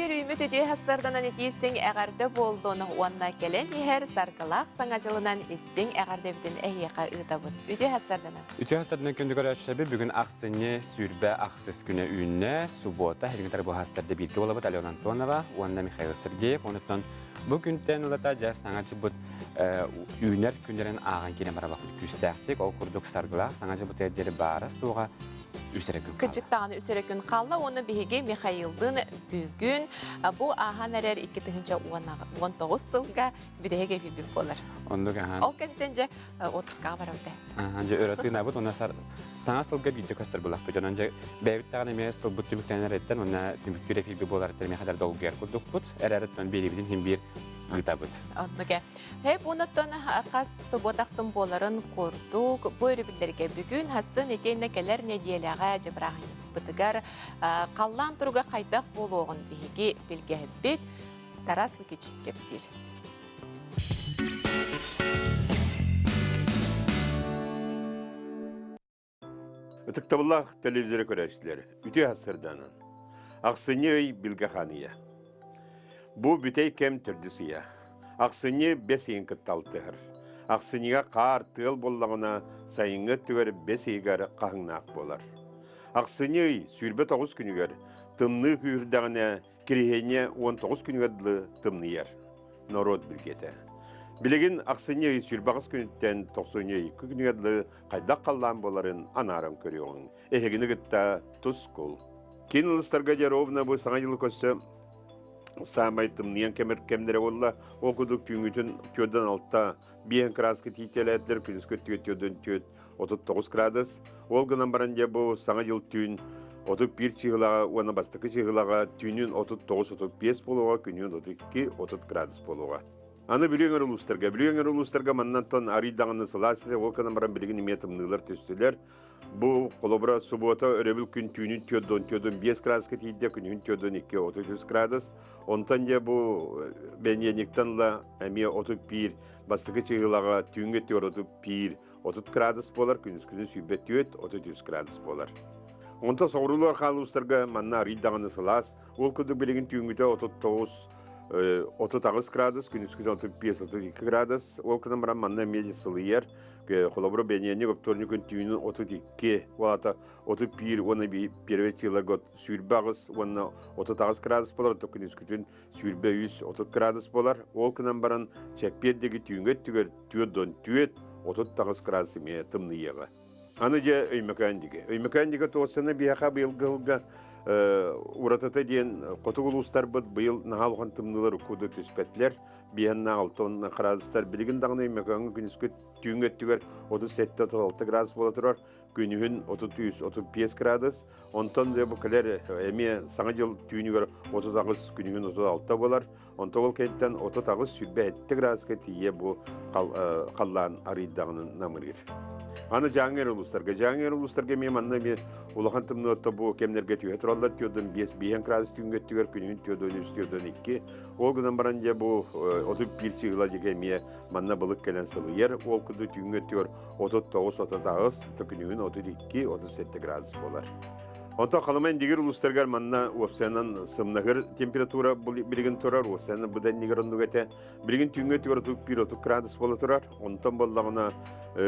Эфир үүммүт үтүө сарсыарданан итиистиҥ эҕэрдэ буоллун уонна кэлэн иһэр саргылаах саҥа дьылынан истиҥ эҕэрдэбитин эһиэхэ ыытабыт. Үтүө сарсыарданан. Үтүө сарсыарданан күндү көрөөччүлэрбит бүгүн ахсынньы 28 күнэ үүннэ. Субуота Хиргитар быһассарда бииргэ буолабыт Алена Антонова уонна Михаил Сергеев. Онуттан бу күнтэн ылата дьэ саҥа дьылбыт үүнэр күннэрин ааҕан киирэн барабахпыт күүстээхтик. Ол курдук саргылаах саҥа дьылбытыгар диэри баара-суоҕа үс эрэ күн Кырдьык даҕаны үс эрэ күн хаалла уонна биһиги Михаилдыын бүгүн бу ааһан эрэр 2019 сылга бүтэһик эфирбит буолар. Оннук аһаан. Ол кэнниттэн дьэ отпускаҕа барабыт ээ. Дьэ өрө тыынабыт уонна саҥа сылга биирдэ көстөр булахпыт. Онон дьэ бэйэбит даҕаны эмиэ сылбыт түмүктэнэриттэн уонна түмүктүүр эфирбит буоларыттан эмиэ хадar долгуйар курдукпут. Эрээриттэн биэриибитин иһин биир ыытабыт. Оннук ээ. Хэп онуттан хас субуот ахсын буоларын курдук бу өрөбүллэргэ бүгүн хассын итиэннэ кэлэр нэдиэлэҕэ дьэ бырааһынньыкпытыгар халлаан туруга хайдах буолуоҕун биһиги билгэһиппит Тарас Лукич кэпсиир. Ытыктабыллаах телевизоры көрөөччүлэр, үтүө сарсыарданан. Ахсынньы ый Билгэ хаан ыйа. Бу бүтэй кэм төрдүс ыйа. Ахсынньы бэс ыйын кытта алтыһар. Ахсынньыга хаар тыал буоллаҕына, сайыҥҥы өттүгэр бэс ыйыгар хаһыҥнаах буолар. Ахсынньы ый 29 күнүгэр тымныы күүһүрдэҕинэ Кириһиэнньэ 19 күнүгэр дылы тымныйар. Норуот билгэтэ. Билигин ахсынньы ый 28 күнүттэн тохсунньу ый 2 күнүгэр дылы хайдах халлаан буоларын анааран көрүөҕүҥ. Эһигини кытта тускул. Киин улуустарга дьэ ровно бу саҥа дьылы көрсө саамай тымныйан кэмэр кэмнэрэ буолла. Ол курдук түүҥҥүтүн түөрдэн алта биэһин кырааска тиитэлээтилэр, күнүскү түөрдэн түөрт 39 градус. Ол гынан баран дьэ бу саҥа дьыл түүн 31 чыһылаҕа уонна бастакы чыһылаҕа түүнүн 39-35 буолуоҕа, күнүн 32-30 градус буолуоҕа. Аны Бүлүү өҥөр улуустарга. Бүлүү өҥөр улуустарга маннан тон арый даҕаны сылаас этэ, ол гынан баран билигин эмиэ тымныылар түстүлэр. Бу холобура субуота өрөбүл күн түүнүн 4-4-5 градуска тиийдэ, күнүһүн 4-2-33 градус. Онтон дьэ бу бэнидиэнньиктэн ыла эмиэ 31 бастакы чыһылаҕа түүҥҥэ 4-31 30 градус буолар, күнүскүнү 24 33 градус буолар. Онтон соҕуруулар хаалуустарга манна арый даҕаны сылаас, ол курдук билигин түүҥҥүтэ 39 38 градус, күнүскүтэ 35-32 градус. Ол гынан баран манна эмиэ сылыйар. Холобура, бэнидиэнньик оптуорунньук күн түүнүн 32, ол аата 31 уонна первый чыыларга 28 уонна 38 градус буолар, оттон күнүскүтүн 23 30 градус буолар. Ол гынан баран чэппиэр диэки түүҥҥү өттүгэр 44 38 градус эмиэ тымныйыаҕа. Аны дьэ Өймөкөөн диги. Өймөкөөн диги туоссаны биһиэхэ быйылгы сылга уратыта диэн хотугу улуустарбыт быйыл наһаа улахан тымныылар уккуду түспэтилэр. Биһэннээх алтон градустар билигин даҕаны Өймөкөөҥҥө күнүскү түүҥҥү өттүгэр 37-36 градус буола турар. Күнүһүн 33-35 градус. Онтон дьэ бу кэлэр эмиэ Саҥа дьыл түүнүгэр 38, күнүһүн 36 буолар. Онтон ол кэнниттэн 38-27 градуска тиийэ бу халлаан арыйдаҕынан намырыыр. Аны Дьааҥы эрэ улуустарга. Дьааҥы эрэ улуустарга эмиэ манна эмиэ улахан тымныытта бу кэмнэргэ түһэ тураллар. 45 биэһэн градус түүҥҥү өттүгэр, күнүһүн 43 42. Ол гынан баран дьэ бу 31 чыыла диэки эмиэ манна былыт кэлэн сылыйар. Ол курдук түүҥҥү өттүгэр 39 38, күнүһүн 32 37 градус буолар. Онтон Халыма Индигир улуустарыгар манна уопсайынан сымнаһыр температура билигин турар, уопсайынан быдан иннигэр оннук этэ. Билигин түүҥҥү өттүгэр 31-30 градус буола турар. Онтон буоллаҕына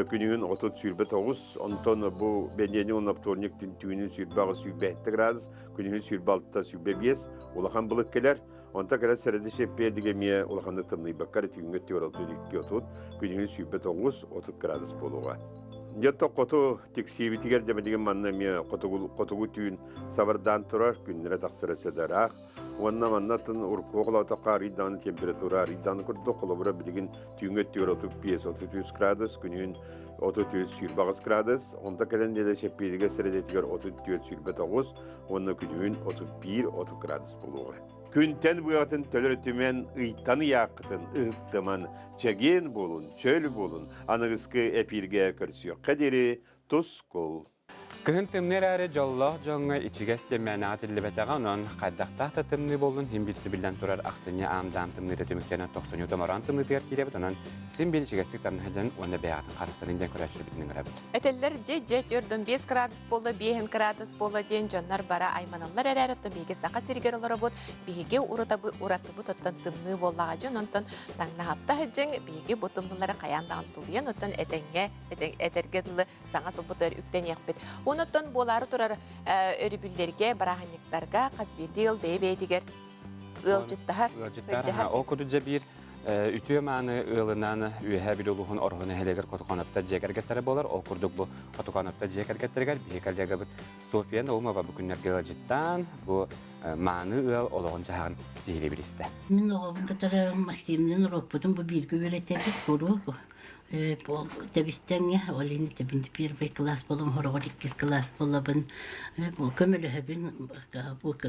күнүһүн 30-29, онтон бу бэнидиэнньик уонна вторник түүнүн 28-27 градус, күнүһүн 26-25 улахан былыт кэлэр. Онтон кэлэр сэрэдэ чэппиэрдигэ эмиэ улаханнык тымныйбакка эрэ түүҥҥү өттүгэр 32-30, күнүһүн 29-30 градус буолуоҕа. Дьэ хоту тиксиибитигэр дьэ манна эмиэ хотугу, хотугу түүн сабардаан турар, күннэрэ тахсара өссө да ыраах. Уонна манна атын урукку холоотоххо арыый даҕаны температура арыый даҕаны курдук, холобура билигин түүҥҥү өттүгэр 35-33 градус, күнүһүн 33-28 градус, онто кэлэн диэри чэппиэригэр сэрэдэтигэр 34-29 уонна күнүһүн 31-30 градус буолуоҕа. Күнтэн быаҕытын төлөрүтүмэн, ыйтан ыйааххытын ыһыктыман, чэгиэн буолун, чөл буолун, аныгыскы эпииргэ көрсүөххэ диэри тускул! Кыһын тымныы эрээри дьоллоох дьоҥҥо ичигэс диэн мээнэҕэ тиллибэтэҕэ, онон хайдахтаах да тымныы буоллун иһин биллэн турар ахсынньы аам-даам тымныыта түмүктэнэн тохсунньу томороон тымныытыгар киирэбит, онон син биир ичигэстик таҥна сылдьан уонна бэйэҕитин харыстанын диэн көрөөччүлэрбитин ыҥырабыт. Этэллэр дьэ дьэ төрдүн 5 градус буолла, 5 градус буолла диэн дьоннор бара айманаллар эрээри, оттон биһиги Саха сиригэр олоробут, биһиги уратыбыт оттон тымныы буоллаҕа дьон, онтон таҥнаһапта сылдьыҥ, биһиги бу тымныылары хайаан даҕаны тулуйан, оттон этэҥҥэ этэргэ дылы саҥа сылбытыгар үктэниэхпит. Онуттан буолаары турар өрөбүллэргэ, бырааһынньыктарга хас биирдии ыал бэйэ-бэйэтигэр ыалдьыттаһар. Ыалдьыттаһар. Ол курдук дьэ биир үтүө мааны ыалынан Үөһээ Бүлүү улууһун Ороһу нэһилиэгэр Хотукановтар дьиэ кэргэттэрэ буолар. Ол курдук бу Хотукановтар дьиэ кэргэттэригэр биһиги коллегабыт Софья Наумова бу күннэргэ ыалдьыттаан, бу мааны ыал олоҕун-дьаһаҕын сиһилии билистэ. Мин оҕобун кытары Максимныын уруокпутун бу бииргэ үөрэтэбит куруук. Тэбистэҥҥэ, ол иһин этэбин первый класс буолан хороҕор иккис класс буолабын, көмөлөһөбүн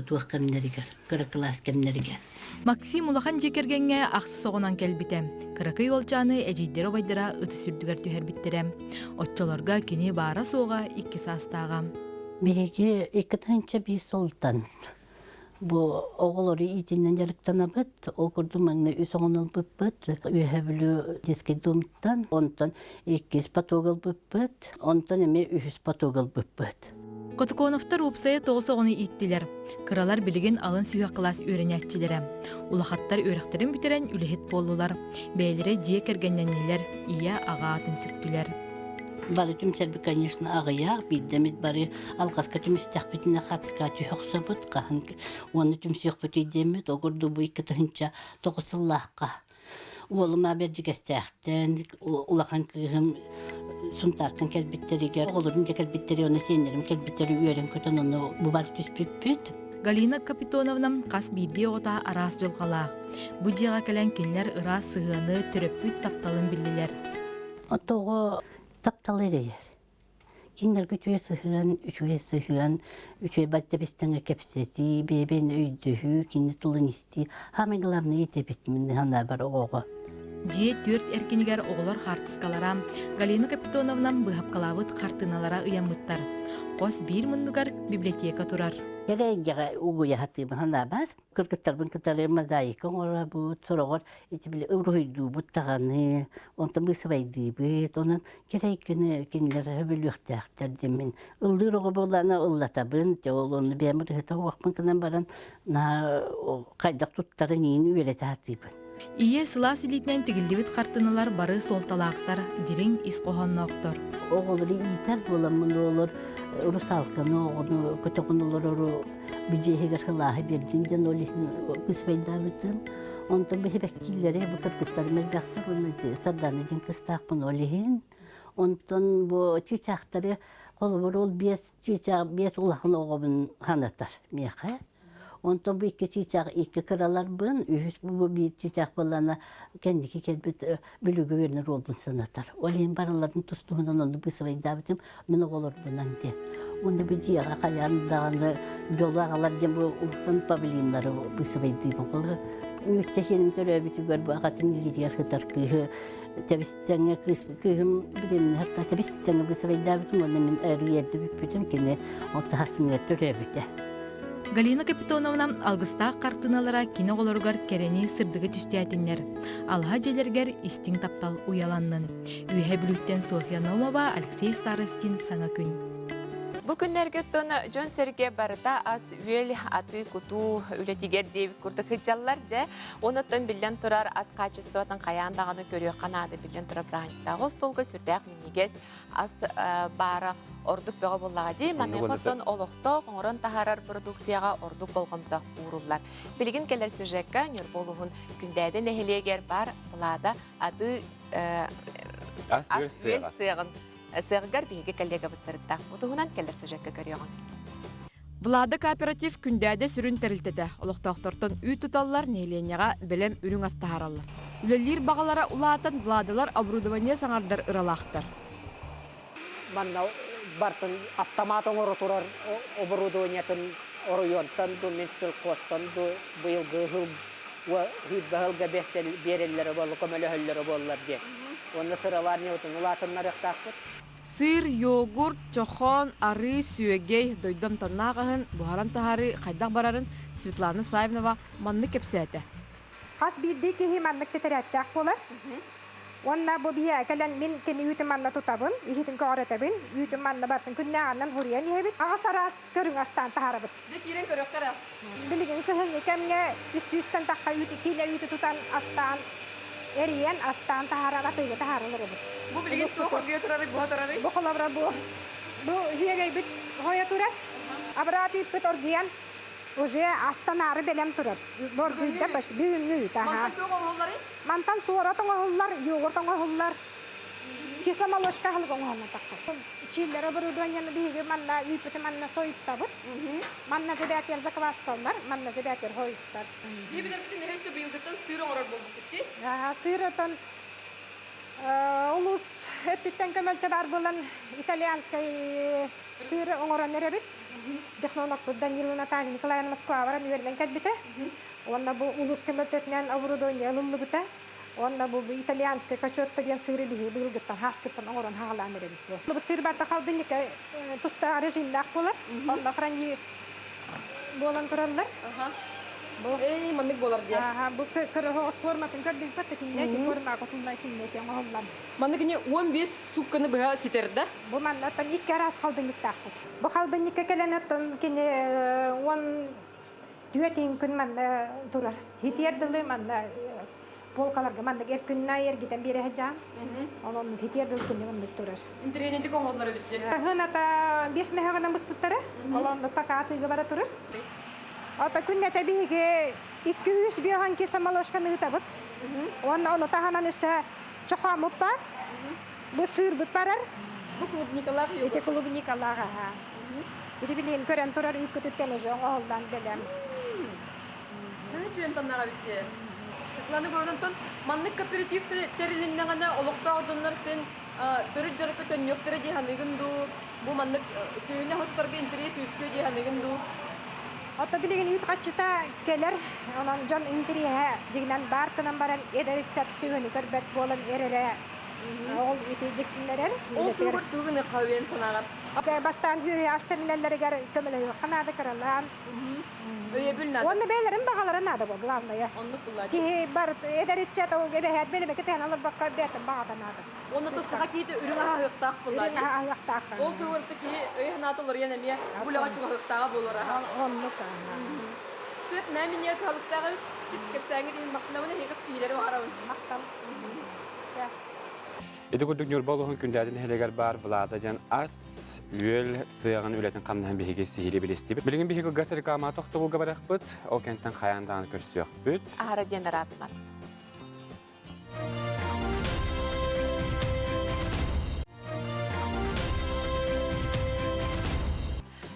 туох кэмнэригэр, кыра кылаас кэмнэригэр. Максим улахан дьиэ кэргэҥҥэ ахсыс оҕонон кэлбитэ. Кыракый уолчааны эдьиийдэрэ убайдара ытыс үрдүгэр түһэрбиттэрэ. Оччолорго кини баара-суоҕа 2 саастааҕа. Биһиги 2001 сылтан Бу оҕолору иитинэн дьарыктанабыт. Ол курдук маҥнай үс оҕону ылбыппыт. Үөһээ Бүлүү детский домтан, онтон иккис поток ылбыппыт, онтон эмиэ үһүс поток ылбыппыт. Котоконовтар уопсайа 9 оҕону ииттилэр. Кыралар билигин алын сүһүөх кылаас үөрэнээччилэрэ. Улахаттар үөрэхтэрин бүтэрэн үлэһит буоллулар. Бэйэлэрэ дьиэ кэргэннэннилэр, ийэ, аҕа аатын сүктүлэр. Бары түмсэрбит, конечно, аҕыйах. Биирдэ эмит бары алҕаска түмүстэхпитинэ хатыска түһэ охсобут, хаһан уонна түмсүөхпүтүй диэммит, ол курдук бу 2009 сыллаахха уолум Бэрдьигэстээхтэн, улахан кыыһым Сунтаартан кэлбиттэригэр, оҕолорум дьэ кэлбиттэрэ, уонна сиэннэрим кэлбиттэрэ үөрэн-көтөн онно бу бары түспүппүт. Галина Капитоновна хас биирдии оҕото араас дьылҕалаах. Бу дьиэҕэ кэлэн кинилэр ыраас сыһыаны, төрөппүт тапталын биллилэр. Тоҕо таптал эрэйэр. Кинилэргэ үчүгэй сыһыан, үчүгэй сыһыан, үчүгэй бачча кэпсэтии, бэйэ-бэйэни өйдөһүү, кини тылын истии. Самое главное итэбит мин санаабар оҕоҕо. Дьиэ түөрт эркинигэр оҕолор хаартыскалара, Галина Капитоновна быһапкалаабыт хартыыналара ыйаммыттар. Хос биир муннугар библиотека турар. Кэрэ угуйа сатыыбын санаабар. Кыргыттарбын кытары мозаика оҥоробут, сороҕор ити били уруһуйдуубут даҕаны, онтон быысыбайдыыбыт, онон кэрэйкини кинилэр сөбүлүөхтээхтэр диэммин ыллыыр оҕо буоллаҕына ыллатабын, дьэ ол ону бэйэм ырыһыта уохпун гынан баран наһаа хайдах туттарын иин үөрэтэ сатыыбын. Ийэ сылаас илиитинэн тигиллибит хартыыналар бары суолталаахтар, дириҥ ис хоһоонноохтор. Оҕолору иитэр буоламмын олор русалканы оҕону көтөҕөн олорору бүддьүөһүгэр сылааһы биэрдин диэн ол иһин быысыбайдаабытым. Онтон бэһибэккииллэри бу кыргыттарым элбэхтэр уонна Сардаана диэн кыстаахпын ол иһин. Онтон бу чыычаахтары холобур ол биэс чыычаах биэс улахан оҕобун санатар миэхэ. Онтон бу икки чыычаах икки кыраларбын, үһүс бу биир чыычаах буоллаҕына кэнники кэлбит Бүлүүгэ үөрэнэр уолбун санатар. Ол иһин барыларын тус-туһунан онну быысыбайдаабытым мин оҕолорбунан диэн. Уонна бу дьиэҕэ хайаан даҕаны дьолу аҕалар диэн бу улахан павлиннары быысыбайдыыбын. Ол Үүттэ сиэним төрөөбүтүгэр бу аҕатын илиитигэр сытар кыыһы тэбистэҥҥэ кыыс кыыһым билимнэ хатта тэбистэҥҥэ быысыбайдаабытым уонна мин эрийэрдэ бүппүтүм кини оттоһарсыныгар төрөөбүтэ. Галина Капитоновна алгыстаах хартыыналара кини оҕолоругар кэрэни, сырдыгы түстээтиннэр. Алаһа дьиэлэргэр истиҥ таптал уйаланнын. Үөһэ Бүлүүттэн Софья Номова, Алексей Старостин «Саҥа күн». Бу күннэргэ оттон дьон-сэргэ барыта ас-үөл, атыы-кутуу үлэтигэр диэбит курдук сылдьаллар дьэ. Онуттан биллэн турар ас хаачыстыбатын хайаан даҕаны көрүөххэ наада биллэн турар бырааһынньыктааҕы остуолга сүрдээх минньигэс ас баара ордук бөҕө буоллаҕа дии. Маныаха оттон олохтоох оҥорон таһаарар продукцияҕа ордук болҕомто ууруллар. Билигин кэлэр сюжекка Ньурба улууһун Күндээдэ нэһилиэгэр баар Влада атыы ас-үөл сыаҕын сыаҕыгар биһиги коллегабыт сырытта. Бу туһунан кэлэр сюжекка көрүөҕүҥ. Влада кооператив Күндээдэ сүрүн тэрилтэтэ. Олохтоохтортон үүт туталлар, нэһилиэнньэҕэ бэлэм үрүҥ ас таһаараллар. Үлэлиир баҕалара улаатан, Владалар оборудование саҥардар ыралаахтар. Манна бартын автомат оҥоро турар оборудованиетын оройуонтан ду, Минсельхозтан ду быйылгы ыһыл сүүрбэ сылга биэрэллэрэ буолла, көмөлөһөллөрө буоллар диэн. Уонна сыроварнябытын улаатыннарыахтаахпыт. Сыыр, йогурт, чохоон, арыы, сүөгэй, дойду амтаннаах аһын буһаран таһаарыы хайдах барарын Светлана Савинова маннык кэпсээтэ. Хас биирдии киһи маннык тэтэрээттээх буолар. Уонна бу биһи кэлэн мин кини үүтүн манна тутабын, иһитин көҕүрэтэбин, үүтүн манна бартын күннээҕинэн хуруйан иһэбит. Аҕыс араас көрүҥ астаан таһаарабыт. Дьэ киирэн көрүөххэ эрэ. Билигин кыһыҥҥы кэмҥэ үс сүүстэн тахха үүт киилэ үүтү тутан астаан, эрийэн астаан таһааран атыыга таһааралар эбит. Бу билигин туох оргуйа турарый, буһа турарый? Бу холобура бу бу үөгэйбит хойо турар. Абыраат үүппүт оргуйан уже астанаары бэлэм турар. Боргуйда бүгүҥҥү үүт аха. Мантан туох оҥоһулларый? Мантан суорат оҥоһуллар, йогурт оҥоһуллар, кисломолочка аһылык оҥоһуллан тахсар. Чииллэр оборудованиены биһиги манна үүппүтү манна сойуттабыт. Манна жебятер закваскалар, манна жебятер хойуттар. Биһи билэрбитин өссө быйылгыттан сыыр оҥорор буолбуккут дии? Сыыр отон улуус өттүттэн көмөлтө баар буолан итальянскай сыыр оҥорон эрэбит. Технологпыт Данила Наталья Николаевна Москва баран үөрэнэн кэлбитэ. Уонна бу улуус көмөлтөтүнэн оборудование ылыллыбыта. Уонна бу итальянскай качотто диэн сыыры биһи быйылгыттан хааскыттан оҥорон хаалаан эрэбит бу. Бу сыыр барта халдынньыка тустаах режимнээх буолар. Онно храньи буолан тураллар. Бу Эй, маннык буолар диye. Аха, бу кырыһы форматын көрдүҥпэт кинне форма котуллай кинне оҥоһуллан. Маннык кини 15 суукканы быһа ситэрдэ. Бу маннаттан икки араас халдынньыктаахпыт. Бу халдынньыкка кэлэн оттон кини 14 күн манна турар. Хитиэр дылы манна полкаларга маннык эр күннэ эргитэн биэрэ сылдьаан. Онон хитиэр дылы күннэ маннык турар. Интэриэһинэйдик оҥоһуллар эбит дьэ. Хаһын ата биэс мөһөҕүнэн быспыттара. Олон пока атыыга бара турар. Ата күннэтэ биһиги 200 кило молочканы ыытабыт. Уонна ону таһынан өссө чохооммут бар. Бу сыырбыт барар. Бу клубникалаах йогурт. Ити клубникалаах аха. Ити билигин көрөн турар үүккүтүттэн уже оҥоһуллан бэлэм. Наһаа үчүгэй амтаннаах эбит дии. Светлана Горонтон маннык кооператив тэрилиннэҕинэ олохтоох дьоннор син төрүт дьарыкка төннүөхтэрэ дии саныыгын дуу? Бу маннык сүөһүнү аһы тутарга интэриэс үөскүө дии саныыгын дуу? Ото билигин үүт хаччыта кэлэр, онон дьон интэриэһэ дьиҥинэн баар гынан баран эдэр ыччат сүөһүнү көрбөт буолан эрэрэ Ол ити дьиксиннэрэр. Ол тугур тугун ыкка санааҕар? Бастаан үөһэ ас тэринэллэригэр көмөлөһүөххэ наада кыралаан. Өйөбүл наада. Уонна бэйэлэрин баҕалара наада бу главное. Оннук булла. Киһи бар эдэр иччэ ол эбэһээт бэлэмэки тэһэн олорбокко бэйэтин баҕата наада. Онно то саха киһитэ үрүҥ аһа аһыахтаах булла. Үрүҥ аһа аһыахтаах. Ол тугурта киһи өй санаата уларыйан эмиэ бу үлэҕэ чугаһыахтааҕа буолар аха. Оннук. Сөп мэ миниэс аһылыктааҕы кэпсээҥҥит иһин махтанабын эһиэхэ ситиһиилэри баҕарабын. Махтал. Ити курдук Ньурба улууһун Күндээдин нэһилиэгэр баар Влада диэн ас, үөл сыаҕын үлэтин хамнаһын биһиги сиһилии билистибит. Билигин биһиги газ реклама тохтобулга барыахпыт, ол кэнниттэн хайаан даҕаны көрсүөхпүт. Аһара диэн ыраатымар.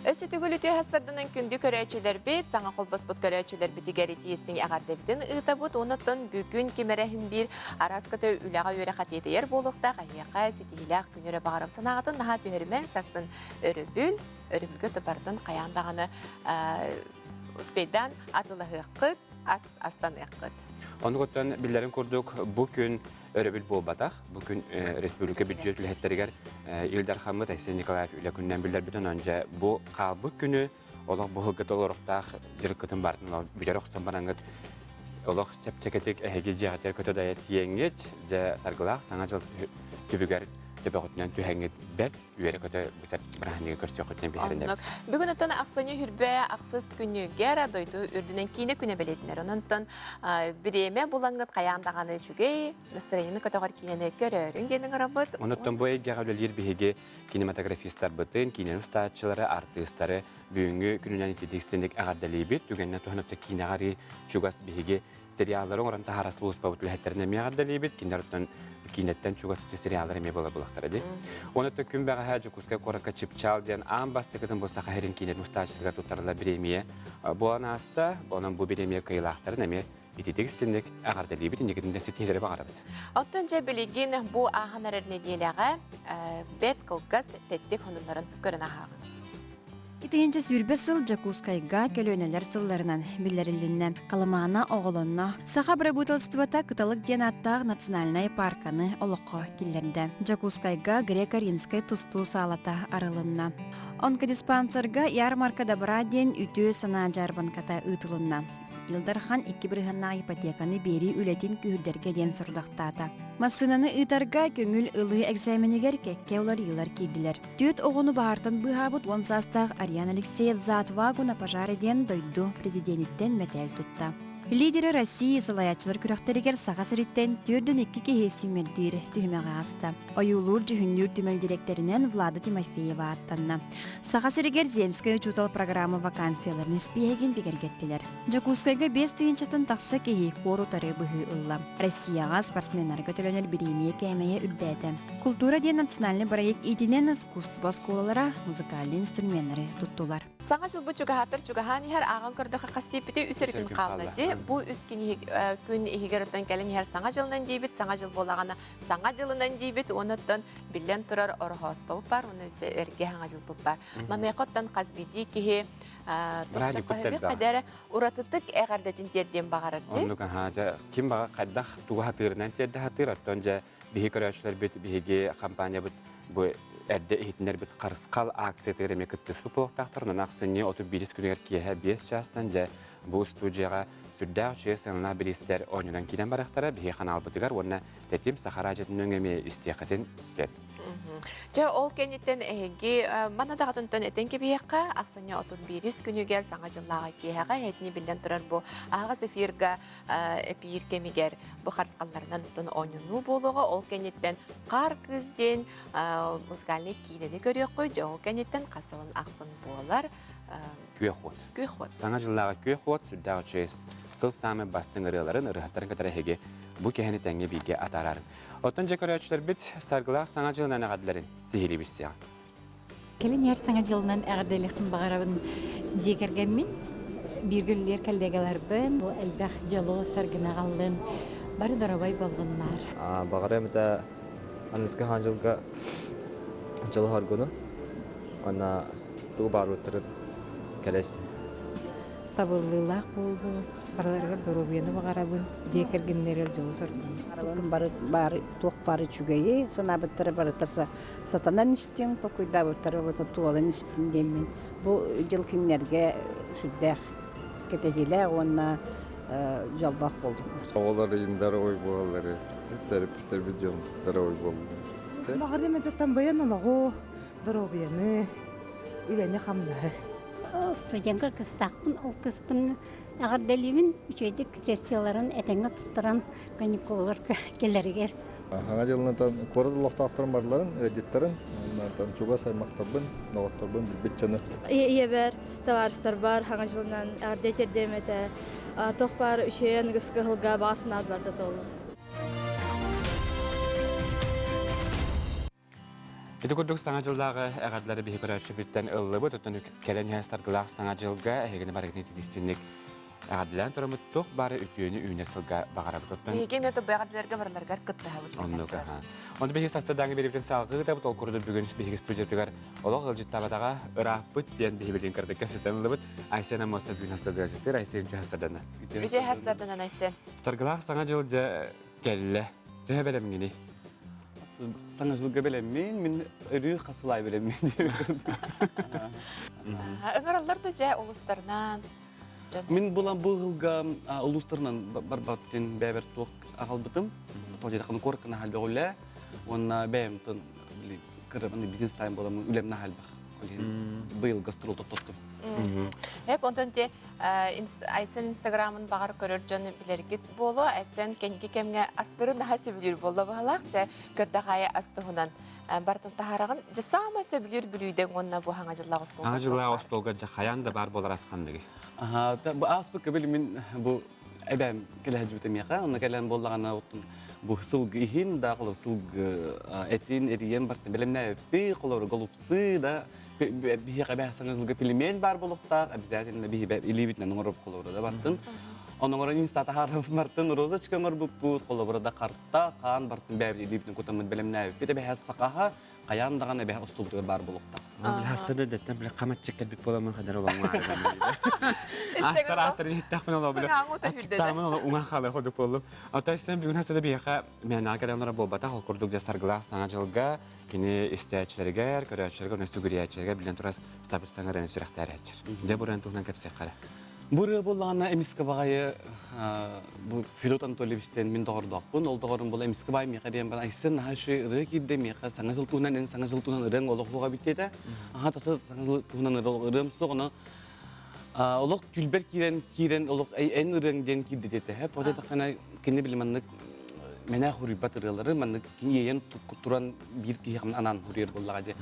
Өссө төгүл үтүө хастарданан күндү көрөөччүлэрбит, саҥа холбоспут көрөөччүлэрбитигэр итиистиҥ эҕэрдэбитин ыытабыт. Онон бүгүн ким эрэ иһин биир араас көтө үлэҕэ үөрэх атиэтийэр буолуохтаах эһиэхэ ситиһиилээх күн өрө баҕарам санааҕытын наһаа түһэримэҥ, сарсын өрөбүл, өрөбүлгэ тупартын хайаан даҕаны успейдаан атылаһыаххыт, ас астаныаххыт. Оннук оттон биллэрин курдук бу күн өрөбүл буолбатах. Бу күн республика бюджет үлэһиттэригэр Ил Дархаммыт Айсен Николаев үлэ күнүнэн биллэрбитин онон дьэ бу хаалбыт күнү олох быһылгыт олоруктаах дьарыккытын баартын бүтэр охсон бараҥҥыт олох чэпчэкитик эһиги дьиэҕитигэр көтө дайа тиийэҥҥит дьэ саргылаах саҥа дьыл түбүгэр төбөҕүтүнэн түһэҥҥит бэрт үөрэ-көтө бүтэр бырааһынньыгы көрсүөххүтүнэн биһирэнэбит. Бүгүн оттон ахсынньы хүрбэ ахсыс күнүгэр дойду үрдүнэн киинэ күнэ бэлиэтинэр. Онон бириэмэ булаҥҥыт хайаан даҕаны үчүгэй настроениены көтөҕөр киинэни көрөөрүҥ диэн ыҥырабыт. Онуттан бу эйгэҕэ үлэлиир биһиги кинематографистарбытын, киинэни устааччылары, артыыстары бүгүҥҥү күнүнэн ититик эҕэрдэлиибит. Түгэнинэн туһанан киинэҕэ арыы чугас биһиги сериаллары оҥорон таһаара сулууспабыт үлэһиттэрин эмиэ эҕэрдэлиибит. Кинилэр оттон киинэттэн чугас сериаллар эмиэ буолар буолахтара дии. Уонна күн бэҕэһээ Дьокуускай куоракка Чыпчаал диэн аан бастакытын бу Саха сирин киинэтин устааччыларыгар туттарыллар бириэмийэ буолан ааста. Онон бу бириэмийэ кыайыылаахтарын эмиэ ититик истинник эҕэрдэлиибит, инникитин да ситиһиилэри баҕарабыт. Оттон дьэ билигин бу ааһан эрэр нэдиэлэҕэ бэрт кылгас тэттик хонуннарын көрөн ааһаҕын. Итинчэ 20 сыл Дьокуускайга көлүөнэлэр сылларынан биллэрилиннэ. Калымаана оҕолонно. Саха бырабыыталыстыбата Кыталык диэн ааттаах национальнай паарканы олоххо киллэрдэ. Дьокуускайга греко-римскэй тустуу саалата арылынна. Онкодиспансерга ярмарка добра диэн үтүө санаа дьаарбаҥката ыытылынна. Ил Дархан икки бырыһыаннаах ипотеканы биэрии үлэтин күүһүрдэргэ диэн сорудахтаата. Массыынаны ыытарга көҥүл ылыы экзаменигэр кэккэ уларыйыылар киирдилэр. Түөрт оҕону баһаартан быыһаабыт уон саастаах Ариан Алексеев «За отвагу на пожаре» диэн дойду президениттэн мэтээл тутта. Лидеры России салайааччылар күрэхтэригэр Саха сириттэн 42 киһи сүүмэрдиир түһүмэҕи ааста. Ойуулуур-дьүһүннүүр түмэл дириэктэринэн Влада Тимофеева ааттанна. Саха сиригэр Земскэй учуутал программа вакансияларын испииһэгин бигэргэттилэр. Дьокуускайга 5 тыһыынчаттан тахса киһи куор утары быһыы ылла. Россияҕа спортсменнарга төлөнөр бириэмийэ кээмэйэ үрдээтэ. Култуура диэн национальный проект иитинэн искусство оскуолалара музыкальнай инструменнары туттулар. Саҥа дьылбыт чугаһаатар чугаһаан иһэр, ааҕан көрдөххө хас тиэппити үс эрэ күн хаалла дии. Бу үс күн иһигэр оттон кэлэн иһэр саҥа дьылынан диибит, саҥа дьыл буолаҕына саҥа дьылынан диибит, уонна оттон биллэн турар ороһооспобут бар, уонна өссө эргэ саҥа дьылбыт бар. Маныаха оттон хас биирдии киһи кадара уратытык эҕэрдэтин тиэрдиэн баҕарар дии. Оннук аһаа, дьэ ким баҕа хайдах тугу хатыырынан тиэрдэ хатыыр, оттон дьэ биһи көрөөччүлэрбит, биһиги компаниябыт бу эрдэ иһитиннэрбит харысхал акциятыгар эмиэ кыттыспыт буолуохтаахтар. Онон ахсынньы 31 күнүгэр киэһэ 5 чаастан дьэ бу студияҕа сүрдээх үчүгэй сыаналаах бириистэр оонньонон киирэн барыахтара биһиги ханаалбытыгар уонна Тэтим Саха радиотын өҥө эмиэ истиэххитин сөп. Дьэ, ол кэнниттэн эһиги манна даҕатынтан этэн кэбиһиэххэ, ахсынньы 31 күнүгэр Саҥа дьыллааҕы киэһэҕэ эһэтини биллэн турар бу аһаҕас эфирга эпиир кэмигэр бу харысхалларынан оттон оонньонуу буолуоҕа. Ол кэнниттэн Хаар кыыс диэн музыкальнай киинэни көрүөххүт. Дьэ, ол кэнниттэн хас сылын ахсын буолар Күөх уот. Күөх уот. Саҥа дьыллааҕы күөх уот сүрдээх үчүгэй сыл саамай бастыҥ ырыаларын, ырыаһыттарын кытары эһиги бу киэһэни тэҥҥэ бииргэ атаарарым. Оттон дьэ көрөөччүлэрбит саргылаах саҥа дьылынан эҕэрдэлэрин сиһилии билсиэҕиҥ. Кэлин иһэр саҥа дьылынан эҕэрдэлиэхпин баҕарабын дьиэ кэргэммин, бииргэ үлэлиир коллегаларбын, бу элбэх дьолу саргыны аҕаллын, бары доруобай буоллуннар. Баҕарыам этэ аныгыскы хаан дьылга дьолу-соргуну уонна тугу баарбыттарын кэлэстин. Табыллыылаах буолуу, барыларыгар доруобуйаны баҕарабын, дьиэ кэргэннэригэр дьолу-соргуну. Бары баары туох баар үчүгэйи санаабыттара барыта сатанан истиҥ, толкуйдаабыттара барыта туолан истин диэммин бу дьыл кинилэргэ сүрдээх кэтэһиилээх уонна дьоллоох буоллуннар. Оҕолор здоровый буолаллары, төрөппүттэрбит дьон здоровый буоллуннар. Баҕарыам этэ тамбайан олоҕу, доруобуйаны, үлэни-хамнаһы. Студентка кыстаахпын, ол кыспын эҕэрдэлиибин, үчүгэйдик сессияларын этэҥҥэ туттаран каникулларга кэлэригэр. Саҥа дьылынан куорат олохтоохторун барыларын, ыалдьыттарын, онтон чугас аймахтарбын, доҕотторбун билбит дьону. Ийэбэр, табаарыстарбар Саҥа дьылынан эҕэрдэ тиэрдиэм этэ. Туох баар үчүгэй аныгыскы ыһылга баҕа санаат барда туоллун. Ити курдук Саҥа дьыллааҕы эҕэрдэлэри биһи көрөөччүбүттэн ыллыбыт. Оттон кэлэн иһэн саргылаах Саҥа дьылга эһигини барыгытын ититистинник эҕэрдэлээн тураммыт туох бары үтүөнү үүнэр сылга баҕарабыт. Оттон Биһиги эмиэ тобу эҕэрдэлэргэ барыларыгар кыттыһабыт. Оннук аха. Онтон биһиги сарсыардааҥҥы биэриибитин салҕыы ыытабыт. Ол курдук бүгүн биһиги студиятыгар олох ыалдьыттаабатаҕа ырааппыт диэн биһи билигин кырдыкка сытан ыллыбыт. Айсен Аммосов бүгүн хастардыгар Айсен үтүө хастарданна. Үтүө хастарданан Айсен. Саргылаах Саҥа дьыл дьэ кэллэ. Төһө бэлэмҥиний? Саҥа дьылга бэлэммин, мин өрүү хасылай бэлэммин. Ыҥыраллар да дьэ улустарынан дьон. Мин булан бу ыһылга улуустарынан барбаттын бэбэр туох аҕалбытым. Тоҕо куоракка наһаа уонна бэйэм кыра бизнес тайм буоламмын үлэм наһаа элбэх. Быйыл гастрол тоттоттум. Эп онтон те Айсен Инстаграмын баҕар көрөр дьон билэргит буолуо. Айсен кэнники кэмҥэ астырын наһаа сөбүлүүр буолла баһалаах. Дьэ көрдөх аайы ас туһунан бартын таһараҕын. Дьэ саамай сөбүлүүр бүлүүдэҥ уонна бу хаҥа дьыллаах остуолга. Хаҥа дьыллаах остуолга дьэ хайаан да баар буолар ас ханныгый? Аха, бу ааспыкка били мин бу эбээм кэлэ сылдьыбыта миэхэ. Онно кэлэн буоллаҕына бу сылгы иһин да, холобур сылгы этин эрийэн бартын бэлэмнээбиппи, холобур голубцы да биһиэхэ эбээ саҥа дьылга пельмень баар буолуохтаах, обязательно биһи илиибитинэн оҥорор холобура да бартын. Ону оҥорон инста таһааран бартын розочка оҥорбуппут, холобура да карта, хаан бартын бэйэбит илиибитин кутаммыт бэлэмнээбиппит эбэһээт сахаха хайаан даҕаны эбэһэ остуолбутугар баар буолуохтаах. Билхассада дэттэн биле каматчык кэлбит буоламмын хадара олоҥҥо Астар ааттарын иһиттэхпин олоо биле аччыктаамын олоо уҥа хаалыы курдук буоллум. Отой сен бүгүн хасада биһиэхэ мээнэҕэ кэлэн буолбатах ол курдук дьэ саргылаах саҥа дьылга кини истээччилэригэр, көрөөччүлэргэ, онно сүгүрүйээччилэргэ билэн турар сабыс саҥа сүрэхтээрэччир. Дьэ бу туһунан кэпсиэххэ эрэ. Бу ырыа буоллаҕына эмискэ баҕайы бу Федот Анатольевичтэн мин доҕордоохпун. Ол доҕорум була эмискэ баай миэхэ диэн баран Айсен наһаа үчүгэй ырыа киирдэ миэхэ саҥа жыл туһунан эн саҥа жыл туһунан ырыаҥ олох суоҕа эбит диэтэ. Аха тата саҥа жыл туһунан ырыам суох ону олох күлбэр киирэн киирэн олох эн ырыаҥ диэн киирдэ диэтэ. Тоҕо диэтэххинэ кини били маннык мэнэ хуруйбат ырыалары маннык кини иэйэн туран биир киһиэхэ анаан хуруйар буоллаҕа дии.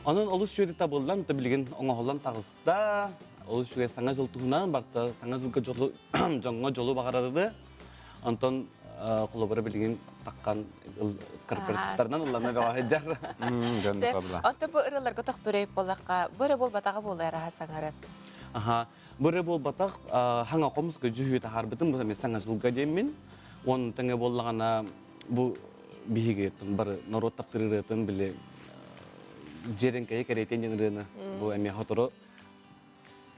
Онон олус үчүгэй табыллан, билигин оҥоһуллан таҕыста. Да, ол үчүгэй саҥа жыл туһунан барта саҥа жылга дьолу дьоҥҥо дьолу баҕарарыбы. Онтон холобура билигин таххан корпоративтарынан ыллана бөҕө сылдьар. Онтон бу ырыаларга тохтур буоллахха, бу эрэ буолбатаҕа буолуо араһа саҥарат. Аха, бу эрэ буолбатах хаҥа хомуска дьүһүү таһаарбытым бу саҥа жылга диэммин. Уон тэҥэ буоллаҕына бу биһиги бары норуот таптыыр ырыатын били дьиэрэҥкэйи кэриэтин диэн ырыаны бу эмиэ сотору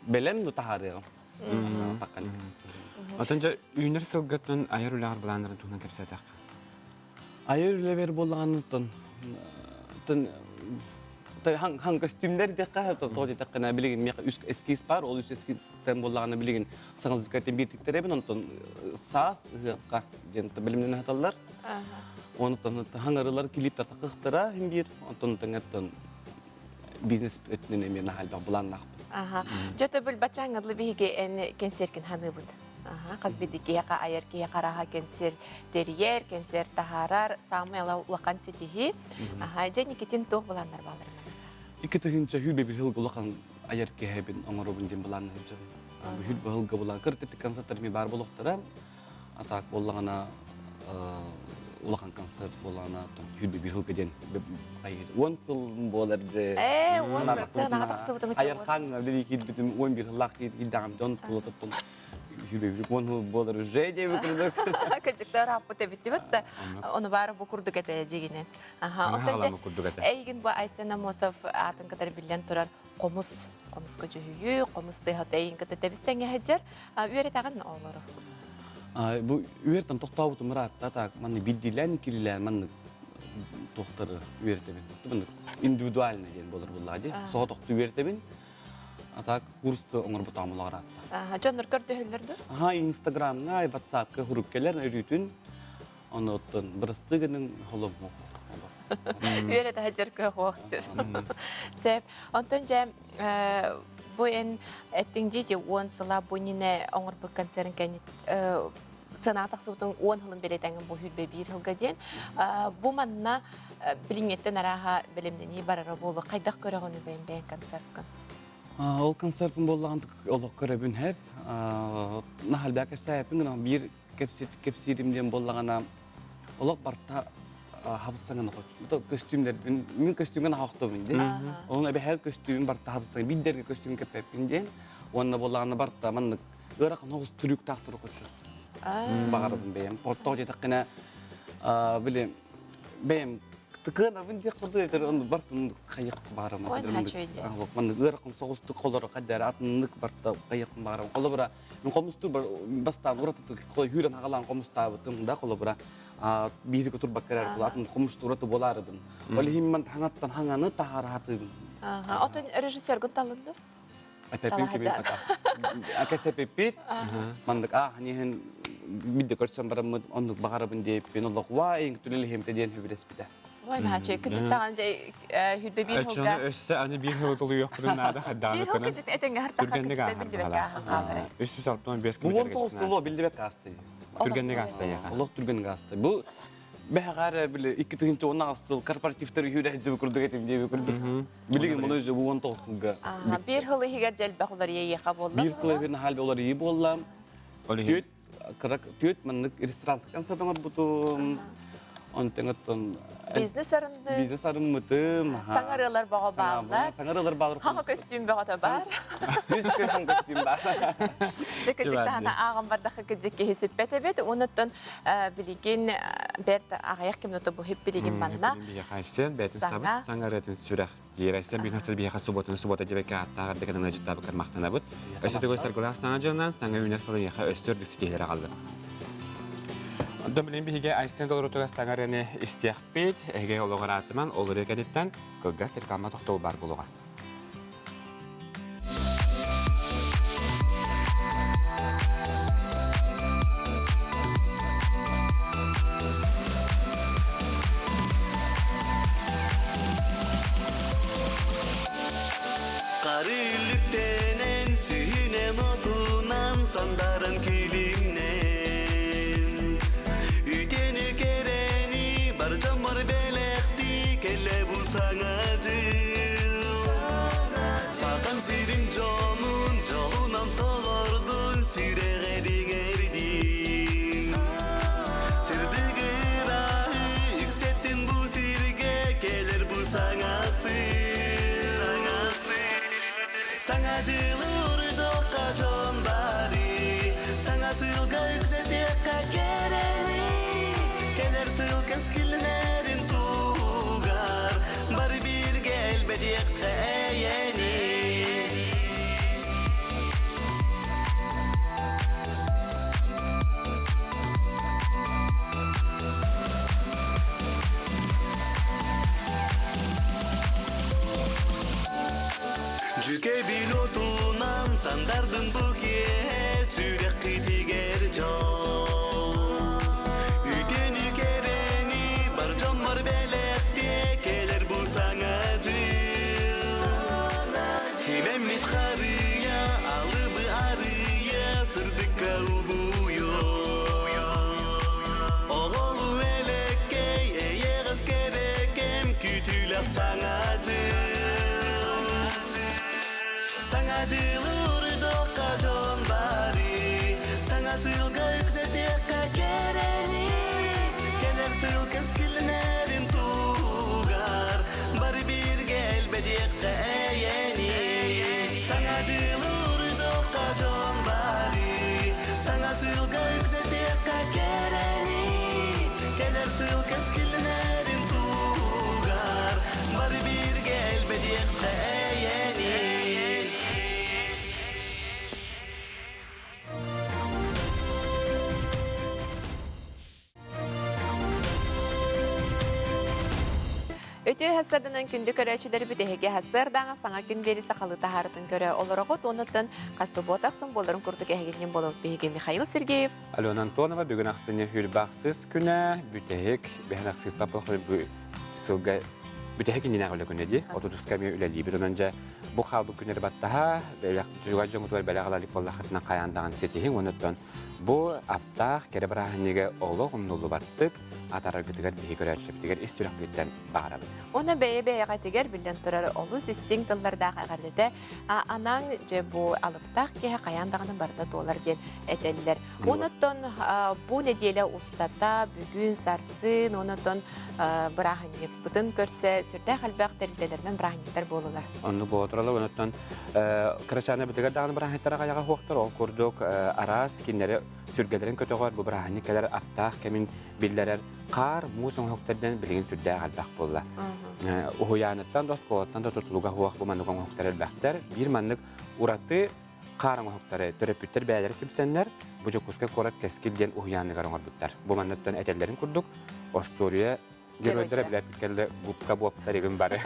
бэлэм ну таһаарыаҕым. Отон дьэ үүнэр сылгаттан айар үлэҕэр былааннарын туһунан кэпсээтэххэ. Айар үлэбэр буоллаҕына тон хан хан көстүүмнэр диэххэ тоҕо диэтэххинэ билигин миэхэ үс эскиз бар ол үс эскизтэн буоллаҕына билигин саҥалыскайтан биир тиктэрэбин онтон саас ыһыахха диэн билимнэн аһаталлар Онтон хаҥарылар клиптар тахыахтара иһин биир, онтон тэҥэттэн бизнес өттүнэн эмиэ наһаа элбэх былааннаахпын. Аха. Дьэ төбүл баччааҥҥыдлы биһиги эн кэнсиэркин ханыыбыт. Аха, хас биирдии киһиэхэ айар киһи хараха кэнсиэр тэрийэр, кэнсиэр таһаарар, саамай улахан ситиһии. Аха, дьэ Никитин туох былааннар бааллар? 2021 сылга улахан айар киһибин оҥоробун диэн былаанна сылдьабын. Бүһүл быһылга булан кыртык концерттар ми баар болохтара. А так буоллаҕына улахан концерт буоллаҕына 21 сылга диэн 10 сыл буолар дьэ. Ээ, 10 сыл сыанаҕа тахсыбытыҥ Айархан били киирбитим 11 сыллаах киирдэҕим дьон тулатыттан 21 10 сыл буолар уже диэбит курдук. Кырдьыктар ааппыт эбит дибит да ону баара бу курдук этэ дьигинэн. Аха, оттон дьэ эйигин бу Айсен Амосов аатын кытары биллэн турар хомус хомуска дьүһүйүү, хомус тыаһа эйигин кытта тэбис тэҥҥэ сылдьар. Үөрэтэҕин оҕолору? Бу үөртэн тохтообутум ыраатта так манны биирдиилээн иккилиилээн маннык туохтары үөрэтэбин. Маннык индивидуально диэн буолар буоллаҕа дии. Соҕотохтуу үөрэтэбин. А так курсты оҥорботоҕум ыраатта. Дьоннор көрдөһөллөр дуо? Аха, Инстаграмҥа, Ватсапка хуруккелер өрүүтүн Ону оттон бырастыы гының холоммух. Үөрэ таһдьар кыах Сөп. Онтон дьэ бу эн эттиҥ дии 10 сыла бу иннинэ оҥорбут концерын кэнни сыанаҕа тахсыбытыҥ 10 сылын бэлиэтэҥин бу 21 сылга диэн. Бу манна билиҥҥиттэн арааһа бэлэмнэнии барара буолуо. Хайдах көрөҕүн бэйэҥ бэйэҥ концерткын? Ол концертым буоллаҕын олох көрөбүн хэп. Наһалбаа кэпсээппин гынан биир кэпсиирим диэн буоллаҕына олох барта хабыссаҥын көстүүмнэрбин мин көстүүмҥэ наһаа дии онон эбэһээт көстүүмүн барта хабыссаҥ биирдэргэ көстүүм кэппэппин диэн уонна буоллаҕына барта маннык ыарахан оҕус трюктаах турукучу баҕарабын бэйэм тоҕо диэтэххинэ били бэйэм тыкыанабын диэх курдук этэр онну бартын хайык баарым маннык ыарахан соҕустук холоро хаддара атыннык барта хайык баарым холобура Мин хомустуур бастаан уратытык хүүрэн хагалаан хомустаабытым да холобура биири турбакка эрэр атын хомустуур ураты буолаарыбын. Ол иһин ман хаҥаттан хаҥаны таһаараатыбын. Отон режиссергын талынды? Эпепин кимин ата. Акасепиппит мандык а ханихин бидде көрсөн бараммыт оннук баҕарабын диэппин олох ва эйин түлелиһимте диэн хөбүлэспитэ. Ой, наачы, кычыттаҕан дьэ хүрбэ биир сылга. Өссө аны биир сылы толуйуохпутун наада хайдааны Биир сыл кычыт этэҥҥэ хартаха кычыта биллибэккэ ааһан хаалара. 365 Бу 19 сыло биллибэккэ аасты. Түргэнник ааста яха. Олох түргэнник ааста. Бу бэһэҕэр били 2018 сыл корпоративтар үһүрэ курдук этим диэби курдук. Билигин мұны уже бу 19 сылга. Биир сыл иһигэр дьэлбэх уларыйыаха буолла. Биир сыл иһигэр наһаа уларыйыы буолла. Түөт кыра түөт маннык ресторанскай концерт оҥорбутум. Онтон оттон Бизнес арынды. Бизнес арыммытым. Саҥарыалар бөҕө бааллар. Саҥарыалар бааллар. Хаҥа көстүүм бөҕөтө бар. Үс көстүүм көстүүм бар. Дьэ кыдьыктаана ааҕан бардахха кыдьык киһи сүппэт эбит. Онуттан билигин бэрт аҕыйах кимнута бу хип билигин манна. Хайсен бэйтин сабыс саҥарыатын сүрэх. Диэрэссэн биир хастар биһиэхэ субуотаны субуота диэбэккэ ааттаах эрдэ кэлэн ыалдьыттаабыккар махтанабыт. Өссө төгүл саргылаах саҥа дьылынан саҥа үүнэр сыл эйиэхэ өссө үрдүк ситиһиилэри аҕаллын. Онтон билигин биһиги Айсен толорутугар саҥа ырыаны истиэхпит. Эһиги олоҕор аатыман ол ырыа кэнниттэн кылгас реклама тохтобул баар буолуоҕа. Қарылыктенен сүйінен отунан сандарын килимнен Үтені керени бар жамыр белекти келе бу саңа жыл Сақам сирим жонун жолунан толордун сүрэҕэ диҥэрдиҥ Сырдык ырааһы үксэттин бу сиргэ кэлэр бу саҥа сыл Саҥа дьылы урдуохха дьон бары Саҥа сылга үксэтиэххэ кэрэни Кэлэр сыл кэскилинэрин туһугар Бары бииргэ элбэтиэххэ эйэни Дьүкэбил отунан сандардын бу киэһэ сүрэххитигэр дьол. Үтүөнү кэрэни бар дьоммор бэлэхтиэ кэлэр бу саҥа дьыл. Симэммит харыйа, алыбы арыйа, сырдыкка угуйуо. Оҕолу элеккэй, эйэҕэс кэрэкэм, күүтүүлэх саҥа дьыл. Саҥа дьылы урдуохха дьон бары, саҥа сылга үксэтиэххэ кэрэни, кэлэр сыл кэскилинэрин туһугар, бары бииргэ элбэтиэххэ эйэни. Саҥа дьылы урдуохха дьон бары, саҥа сылга үксэтиэххэ кэрэни, кэлэр сыл кэскилинэрин туһугар, бары бииргэ элбэтиэххэ эйэни. Үтүө хассарданан күндү көрөөччүлэрбит эһиги хассыардааҥа саҥа күн биэри сахалыы таһаарытын көрө олороҕут уонуттан хас субуота ахсын буоларын курдук эһигиннин буолабыт биһиги Михаил Сергеев. Алена Антонова бүгүн ахсынньы хүрбахсыс күнэ бүтэһик бэһэн ахсыспа сылга бүтэһик иннинээҕи үлэ күнэ дии. Отутуска эмиэ үлэлиибит. Онон дьэ бу хаалбыт күннэри баттаһа, чугас дьоҥҥутугар бэлэх ала илик буоллаххытына хайаан даҕаны ситиһиҥ. Онуттан бу аптаах кэрэ бырааһынньыгы олох умнуллубаттык атаараргытыгар биһи көрөөччүбүтүгэр ис сүрэхпититтэн баҕарабыт. Уонна бэйэ-бэйэҕитигэр биллэн турар олус истиҥ тыллардаах эҕэрдэтэ анаан дьэ бу алыптаах киһи хайаан даҕаны барыта туолар диэн этэллэр. Онуттан бу нэдиэлэ устата бүгүн сарсын онуттан бырааһынньыкпытын көрсө сүрдээх элбэх тэрилтэлэринэн бырааһынньыктар буолулар. Оннук буола туралар. Онуттан кырачаана бытыгар даҕаны бырааһынньыктара хайаҕа хуохтар. Ол курдук араас кинилэри сүргэлэрин көтөҕөр бу бырааһынньык кэлэр аттаах кэмин биллэрэр хаар муус оҥоһуктардан билигин сүрдээх элбэх буолла. Уһуйааныттан да оскуолаттан да тутулуга суох бу маннык оҥоһуктар элбэхтэр. Биир маннык ураты хаар оҥоһуктары төрөппүттэр бэйэлэрэ түмсэннэр бу Дьокуускай куорат Кэскил диэн уһуйааныгар оҥорбуттар. Бу манныттан этэллэрин курдук остуоруйа геройдара билээппит кэллэ губка буоптар игин бары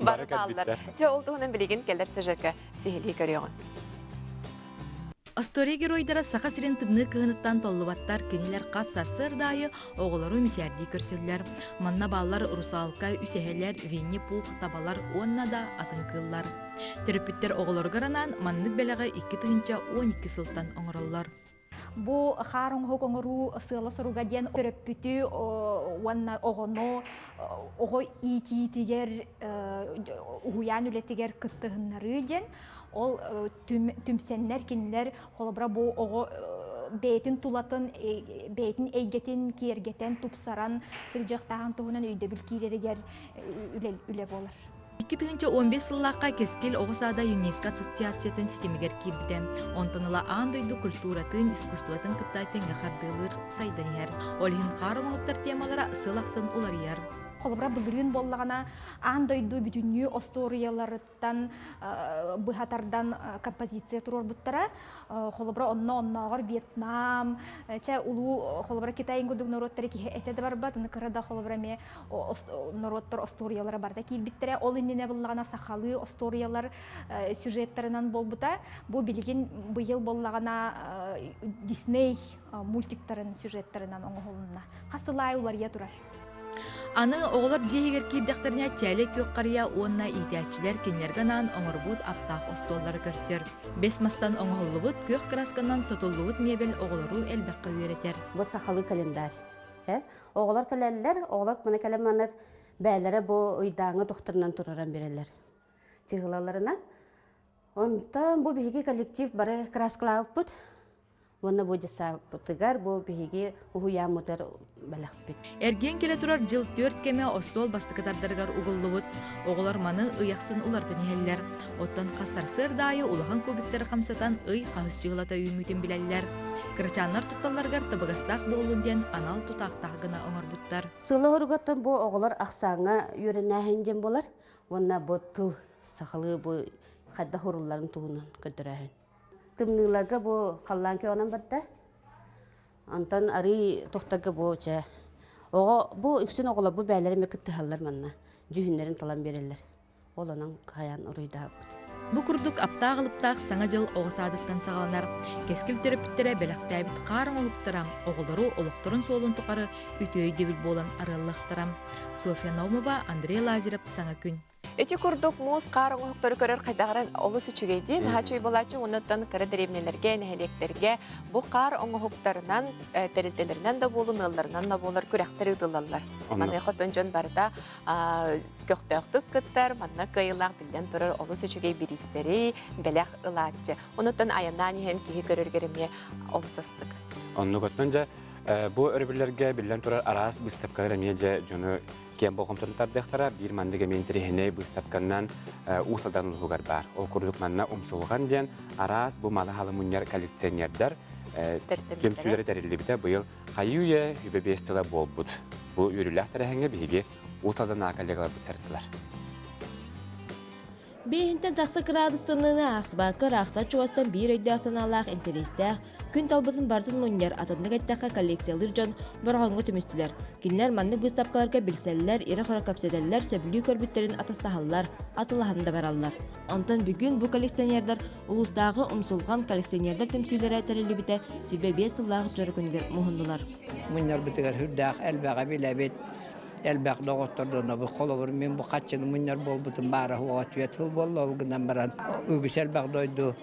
бары кэлбиттэр. Чэ ол туһунан билигин кэлэр сюжекка сиһилии көрүөҕүн. Остуоруйа геройдара Саха сирин тымныы кыһыныттан толлубаттар, кинилэр хас сарсыарда аайы оҕолору мичээрдии көрсөллөр. Манна бааллар русалка, үсэһэлэр, Винни-Пух, табалар уонна да атын кыыллар. Төрөппүттэр оҕолоругар анаан маннык бэлэҕи 2012 сылтан оҥороллор. Бу хаар оҥоһук оҥоруу сыала-соруга диэн төрөппүтү уонна оҕону оҕо иитиитигэр уһуйаан үлэтигэр кыттыһыннарыы диэн ол түмсэннэр кинилэр холобура бу оҕо бэйэтин тулатын бэйэтин эйгэтин киэргэтэн тупсаран сылдьыахтааҕын туһунан өйдөбүл киирэригэр үлэ буолар. 2015 сыллаахха Кэскил оҕо саада ЮНЕСКО ассоциациятын ситимигэр киирбитэ. Онтон ыла аан дойду культуратын, искусствотын кытта тэҥҥэ хардыылыыр, сайдан иһэр. Ол иһин хаар оҥоһуктар темалара сыл ахсын уларыйар. Холобура былырыын буоллаҕына аан дойду бүтүннүү остуоруйаларыттан быһа тардан композиция туруорбуттара. Холобура онно оннооҕор Вьетнам, чэ улуу холобура Китай курдук норуоттары киһи этэ да барбат, аны кыра да холобура эмиэ норуоттар остуоруйалара барыта киирбиттэрэ. Ол иннинэ буллаҕына сахалыы остуоруйалар сюжеттарынан буолбута. Бу билигин быйыл буоллаҕына Дисней мультиктарын сюжеттарынан оҥоһулунна. Хас сыл аайы уларыйа турар. Аны оҕолор дьиэ иһигэр киирдэхтэринэ чээлэй күөх харыйа уонна иитээччилэр кинилэргэ анаан оҥорбут аптаах остуоллары көрсөр. Бэс мастан оҥоһуллубут күөх кыраасканан сотуллубут миэбэл оҕолору элбэххэ үөрэтэр. Бу сахалыы календарь. Оҕолор кэлэллэр, оҕолор маны кэлэн манар бээлэрэ бу ыйдааҥы тохторунан тураран биэрэллэр. Чыһылаларынан. Онтон бу биһиги коллектив бары краскалаабыппыт. Уонна бу дьассааппытыгар бу биһиги уһуйааммытыгар бэлэхпит. Эргиэн кэлэ турар дьыл түөрт кэмэ остуол бастакы тардарыгар угуллубут. Оҕолор маны ый ахсын уларытан иһэллэр. Оттон хас сарсыарда аайы улахан кубиктары хамсатан ый хаһыс чыһылата үүммүтүн билэллэр. Кырачааннар тутталларыгар табыгастаах буоллун диэн анал тутаахтаах гына оҥорбуттар. Сыла хоругаттан бу оҕолор ахсааҥҥа үөрэнээһин диэн буолар. Уонна бу тыл сахалыы бу хайдах урулларын туһунан көрдөрөөһүн. Тымныыларга бу халлаан күөҕүнэн барда. Онтон арыый тохторго бу чэ оҕо бу үксүн оҕолор бу бээлэрэ эмиэ кыттыһаллар манна дьүһүннэрин талан биэрэллэр. Ол онон хайаан уруйдаабыт. Бу курдук аптаах-алыптаах Саҥа дьыл оҕо саадыттан саҕаланар. Кэскил төрөппүттэрэ бэлэхтээбит хаар оҥоһуктара оҕолору олохторун суолун тухары үтүө өйдөбүл буолан арыаллахтара. Софья Наумова, Андрей Лазарев Саҥа күн. Ити курдук муус хаар оҥоһуктары көрөр хайдаҕаран олус үчүгэй дии. Наһаа үчүгэй буолааччы уоннаттан кыра дэриэбинэлэргэ, нэһилиэктэргэ бу хаар оҥоһуктарынан, тэрилтэлэринэн да буолун, ыалларынан да буолар күрэхтэр ыытыллаллар. Маныаха оттон дьон барыта көхтөөхтүк кыттар, манна кыайыылаах биллэн турар олус үчүгэй бириистэри, бэлэх ылааччы. Онуттан айаннаан иһэн киһи көрөргөр эмиэ олус астык. Оннук оттон дьэ бу өрөбүллэргэ биллэн турар араас быыстапкалар эмиэ дьэ дьону киэн болҕомтону тардыахтара. Биир маннык эмиэ интэриэһинэй быыстапканнан Уус Алдан улууһугар баар. Ол курдук манна Умсулҕан диэн араас бу малы-халы мунньар коллекционердар түмсүүлэрэ тэриллибитэ быйыл хайыы-үйэ үбэ биэс сыла буолбут. Бу үөрүүлээх тэрээһиҥҥэ биһиги Уус Алдан коллегаларбыт сырыттылар. Биэһинтэн тахса кыраадыс тымныыны аахсыбакка ыраахтан чугастан биир өйдөөх-санаалаах интэриэстээх, күн талбытын барытын мунньар, атыннык эттэххэ коллекциялыыр дьон Бороҕоҥҥо түмүстүлэр. Кинилэр маннык быыстапкаларга билсэллэр, ирэ-хоро кэпсэтэллэр, сөбүлүү көрбүттэрин атастаһаллар, атылаһан да бараллар. Онтон бүгүн бу коллекционердар улуустааҕы Умсулҕан коллекционердар түмсүүлэрэ тэриллибитэ сүбэ биэс сыллаах дьоро күнүгэр муһуннулар. Мунньарбытыгар сүрдээх элбэҕи билэбит, элбэх доҕоттордонобут. Холобур, мин бу хаччыны мунньар буолбутум баара суоҕа түөрт сыл буолла, ол гынан баран үгүс элбэх дойду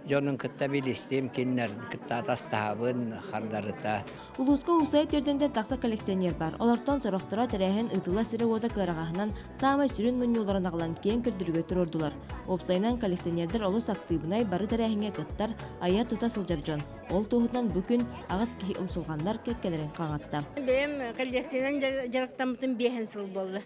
дьонун кытта билистим, кинилэрин кытта атастаһабын хардарыта. Улууска уусай төрдүнтэн тахса коллекционер бар. Олортон сорохторо тэрээһин ыытылла сирэ-уота кыараҕаһынан саамай сүрүн мунньууларын аҕалан киэҥ көрдөрүүгэ туруордулар. Уопсайынан коллекционердар олус актыыбынай, бары тэрээһиҥҥэ кыттар, айа-тута сылдьар дьон. Ол туоһутунан бу күн аҕыс киһи умсулҕаннар кэккэлэрин хаҥатта. Бэйэм коллекциянан дьарыктаммытым биэһэн сыл буолла.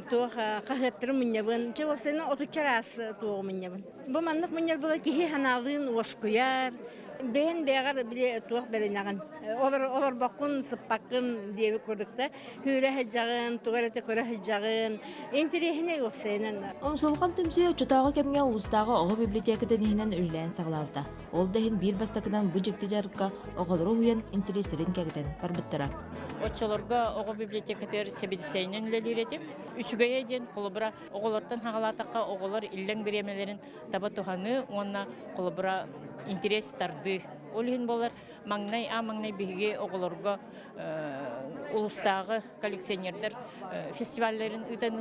Туох хаһыаттары мунньабын. Чэ, уопсайынан отучча араас туоҕу мунньабын. Бу маннык мунньар була киһи санаалыын уоскуйар, бэйэн бэйэҕэр били туох бэринэҕин. Олорбоккун, сыппаккын диэбит курдук да Күүрэ сылдьаҕын, тугу эрэ көрө сылдьаҕын. Интэриэһинэй уопсайынан. Умсулҕан түмсүү оччотооҕу кэмҥэ улуустааҕы оҕо библиотекатын иһинэн үлэлээн саҕалаабыта. Ол да иһин биир бастакынан бу дьикти дьарыкка оҕолору уһуйан интэриэстэрин кэгэтэн барбыттара. Оччолорго оҕо библиотекатыгар сэбиэдиссэйинэн үлэлиир этим. Үчүгэйэ диэн холобура оҕолортон хаҕалаатахха оҕолор иллэҥ бириэмэлэрин таба туһаныы уонна холобура интэриэс тардыы. Ол иһин буолар маҥнай аа маҥнай биһиги оҕолорго улуустааҕы коллекционердар фестивалларын ыытан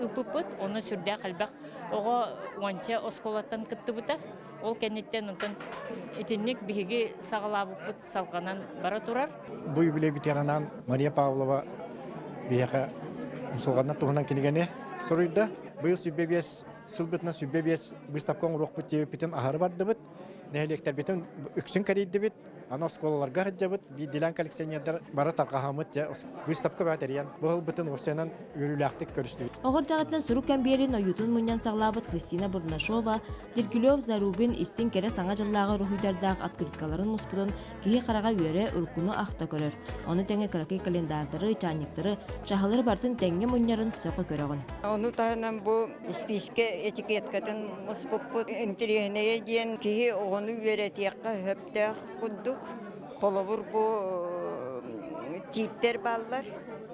ыыппыппыт. Онно сүрдээх элбэх оҕо уонча оскуолаттан кыттыбыта. Ол кэнниттэн онтон итинник биһиги саҕалаабыппыт салҕанан бара турар. Бу юбилейбитигэр анаан Мария Павлова биһиэхэ Умсулҕаннар туһунан кинигэни суруйда. Быйыл сүбэ биэс сылбытынан сүбэ биэс выставка оҥоруохпут диэбиппитин аһары бардыбыт. Нэһилиэктэрбитин үксүн кэрийдибит. Аны оскуолаларга сылдьабыт, биирдиилээн коллекционердар бары тарҕаһаммыт дьэ выставка бөҕө тэрийэн бу ылбытын уопсайынан үөрүүлээхтик көрүстүбүт. Оҕо эрдэҕиттэн сурук кэмбиэрин ойуутун мунньан саҕалаабыт Христина Бурнашова, Дергилев Зарубин истиҥ кэрэ саҥа дьыллааҕы уруһуйдардаах открыткаларын муспутун киһи хараҕа үөрэ, уруккуну ахта көрөр. Ону тэҥэ кыракый календардары, чаанньыктары, чаһылары барытын тэҥҥэ мунньарын сөҕө көрөҕүн. Ону таһынан бу испиискэ этикеткатын муспуппут. Интэриэһинэйэ диэн киһи оҕону үөрэтиэххэ сөптөөх курдук. Холобур, бу тииттэр бааллар.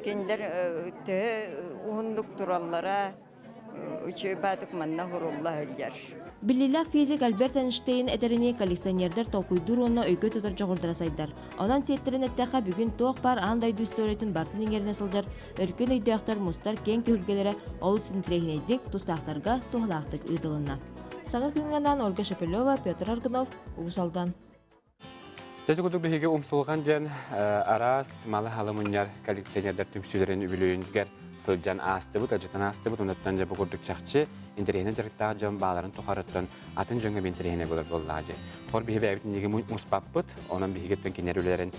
Кинилэр төһө уһуннук тураллара үчүгэй баатык манна уһурулла сылдьар. Биллиилээх физик Альберт Эйнштейн этэринии коллекционердар толкуйдуур уонна өйгө тутар дьоҕурдара сайдар. Онон сиэттэрэн эттэххэ, бүгүн туох баар аан дойду историятын барытын иҥэринэ сылдьар өркөн өйдөөхтөр мустар киэҥ түһүлгэлэрэ олус интэриэһинэйдик, тустаахтарга туһалаахтык ыытылынна. Саҥа күҥҥэ анаан Ольга Шепелева, Петр Аргунов, Уус Алдан. Дьэ курдук биһиги умсулҕан диэн араас малы-халы мунньар коллекционердар түмсүүлэрин үбүлүөйүгэр сылдьан аастыбыт, ыдьытан аастыбыт. Онуттан дьэ бу курдук чахчы интэриэһинэй дьарыктаах дьон бааларын тухарыттан атын дьоҥҥо интэриэһинэй буолар буоллаҕа дьэ. Хор биһи бэйэбит инниги муспаппыт, онон биһигиттэн кинилэр үлэлэрин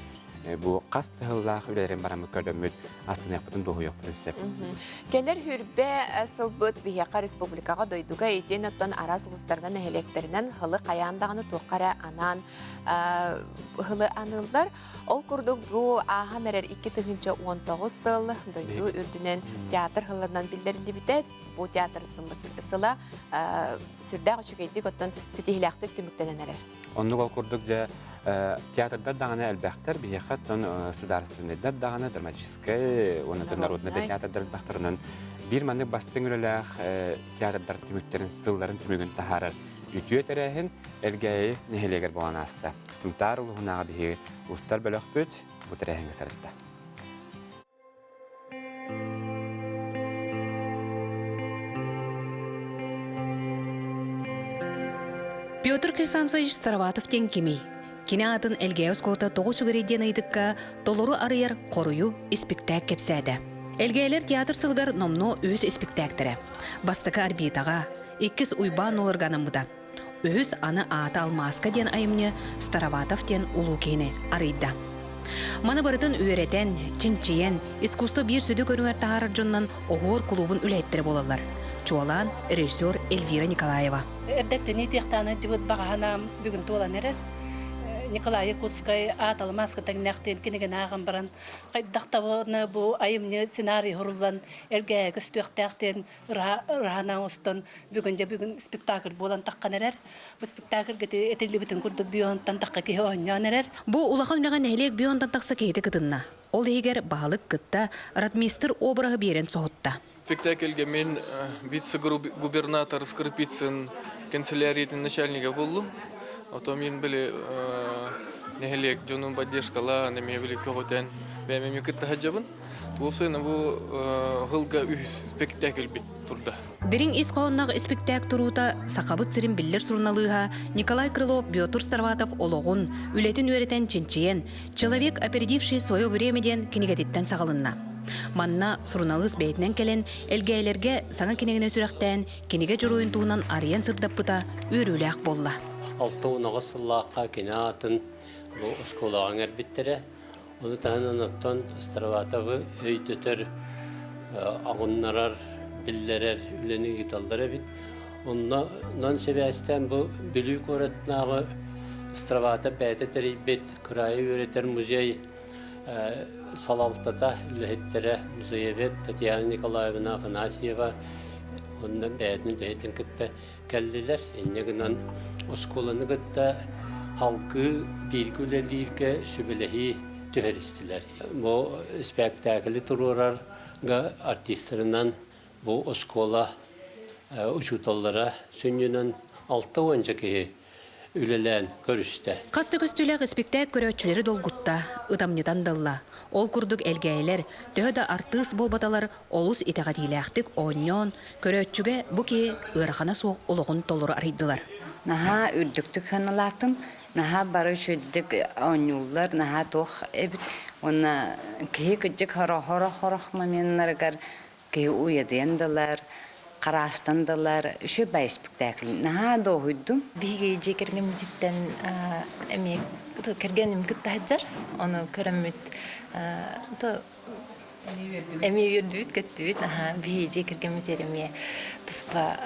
бу хас тыһыллаах үлэлэрин бараммыт көрдөммүт астыныахпытын дуоһуйуохпутун сөп. Кэлэр хүрбэ сылбыт биһиэхэ республикаҕа дойдуга итиэн оттон араас улуустарынан нэһилиэктэринэн һылы хайаан даҕаны туохха эрэ анаан һылы аныыллар. Ол курдук бу ааһан эрэр 2019 сыл дойду үрдүнэн театр һылынан биллэриллибитэ. Бу театр сыла сүрдээх үчүгэйдик оттон ситиһилээхтик түмүктэнэн эрэр. Оннук ол курдук дьэ театрдар даҕаны элбэхтэр, биһиэхэ оттон судаарыстыбаннайдар даҕаны драматическай уонна народнай театрдар элбэхтэр. Онон биир маннык бастыҥ үлэлээх театрдар түмүктэрин сылларын түмүгүн таһаарар үтүө тэрээһин Элгээйи нэһилиэгэр буолан ааста. Сунтаар улууһунааҕы биһиги устар бөлөхпүт бу тэрээһиҥҥэ сырытта. Петр Хрисанфович Староватов диэн кимий? Кини аатын Элгээйи оскуолата тоҕус үгэрий диэн ыйытыкка толору арыйар хоруйу испиктээк кэпсээтэ. Элгээйлэр театр сылыгар номнуо үһүс испиктээктэрэ. Бастакы Арбитаҕа, иккис Уйбаан Нуоларга анаммыта. Үһүс аны аата алмааска диэн айымньы Староватов диэн улуу киһини арыйда. Маны барытын үөрэтэн, чинчийэн, искусство биир сүдү көрүҥэр таһаарар дьонунан Оһуор кулуубун үлэһиттэрэ буолаллар. Чуолаан режиссер Эльвира Николаева. Эрдэттэн иитиэхтээн сылдьыбыт баҕаһанаам бүгүн туолан эрэр. Николай Якутскай аат алмааска тэҥнээх диэн кинигэни ааҕан баран хайдах даҕаны бу айымньы сценарий суруллан эргээйи көстүөхтээх диэн ыраһана оҥостон бүгүн дьэ бүгүн спектакль буолан таххан эрэр. Бу спектакльга этиллибитин курдук бионтан тахха киһи оонньоон эрэр. Бу улахан үлэҕэ нэһилиэк бионтан тахса киһитэ кытынна. Ол иһигэр баһылык кытта ротмистр обраһы биэрэн соһутта. Спектакльге мен вице-губернатор Скрипицын канцеляриятын начальнига болдум. Ото мен били нэһилиэк дьонун поддержкалаан, эмиэ били көҕүтэн бэйэм эмиэ кытта сылдьабын. Уопсайынан бу сылга үһүс спектакльбит турда. Дириҥ ис хоһоонноох испиктээк туруута Сахабыт сирин биллэр суруналыыһа Николай Крылов Петр Сарватов олоҕун, үлэтин үөрэтэн чинчийэн «Человек, опередивший свое время» диэн кинигэтиттэн саҕалынна. Манна суруналыыс бэйэтинэн кэлэн, Элгээйилэргэ саҥа кинигэни сүрэхтээн, кинигэ дьоруойун туһунан арыйан сырдаппыта үөрүүлээх буолла. 69 сыллаахха кини аатын бу оскуолаҕа иҥэрбиттэрэ. Ону таһынан оттон Староватовы өйдөтөр, аҕыннарар, биллэрэр үлэни ыыталлар эбит. Онно онон сибээстээн бу Бүлүү куоратынааҕы Староватов бэйэтэ тэрийбит кыраайы үөрэтэр музей салалтата, үлэһиттэрэ музеевед Татьяна Николаевна Афанасьева уонна бэйэтин үлэһитин кытта кэллилэр. Инньэ гынан оскуоланы кытта салгыы бииргэ үлэлииргэ сүбэлэһии түһэристилэр. Бу испэктээкили туруорарга артистарынан бу оскуола учууталлара сүнньүнэн 60 киһи үлэлээн көрүстэ. Хас да көстүүлээх испиктээк көрөөччүлэри долгутта, ытамньытан да ылла. Ол курдук элгээйилэр, төһө да артыыс буолбаталар, олус итэҕэтиилээхтик оонньоон, көрөөччүгэ бу киһи ыарахана суох олоҕун толору арыйдылар. Наһаа үрдүктүк сыаналаатым, наһаа бары үчүгэйдик оонньууллар, наһаа туох эбит. Уонна киһи кырдьык хорох-хорох моменнарыгар киһи уйадыйан да ылар, хараастан да ылар. Үчүгэй баай спектакль. Наһаа дуоһуйдум. Биһиги дьиэ кэргэммититтэн эмиэ Кэргэним кытта сылдьар. Ону көрөммүт эмиэ үөрдүбүт, көттүбүт. Биһи дьиэ кэргэммит эмиэ туспа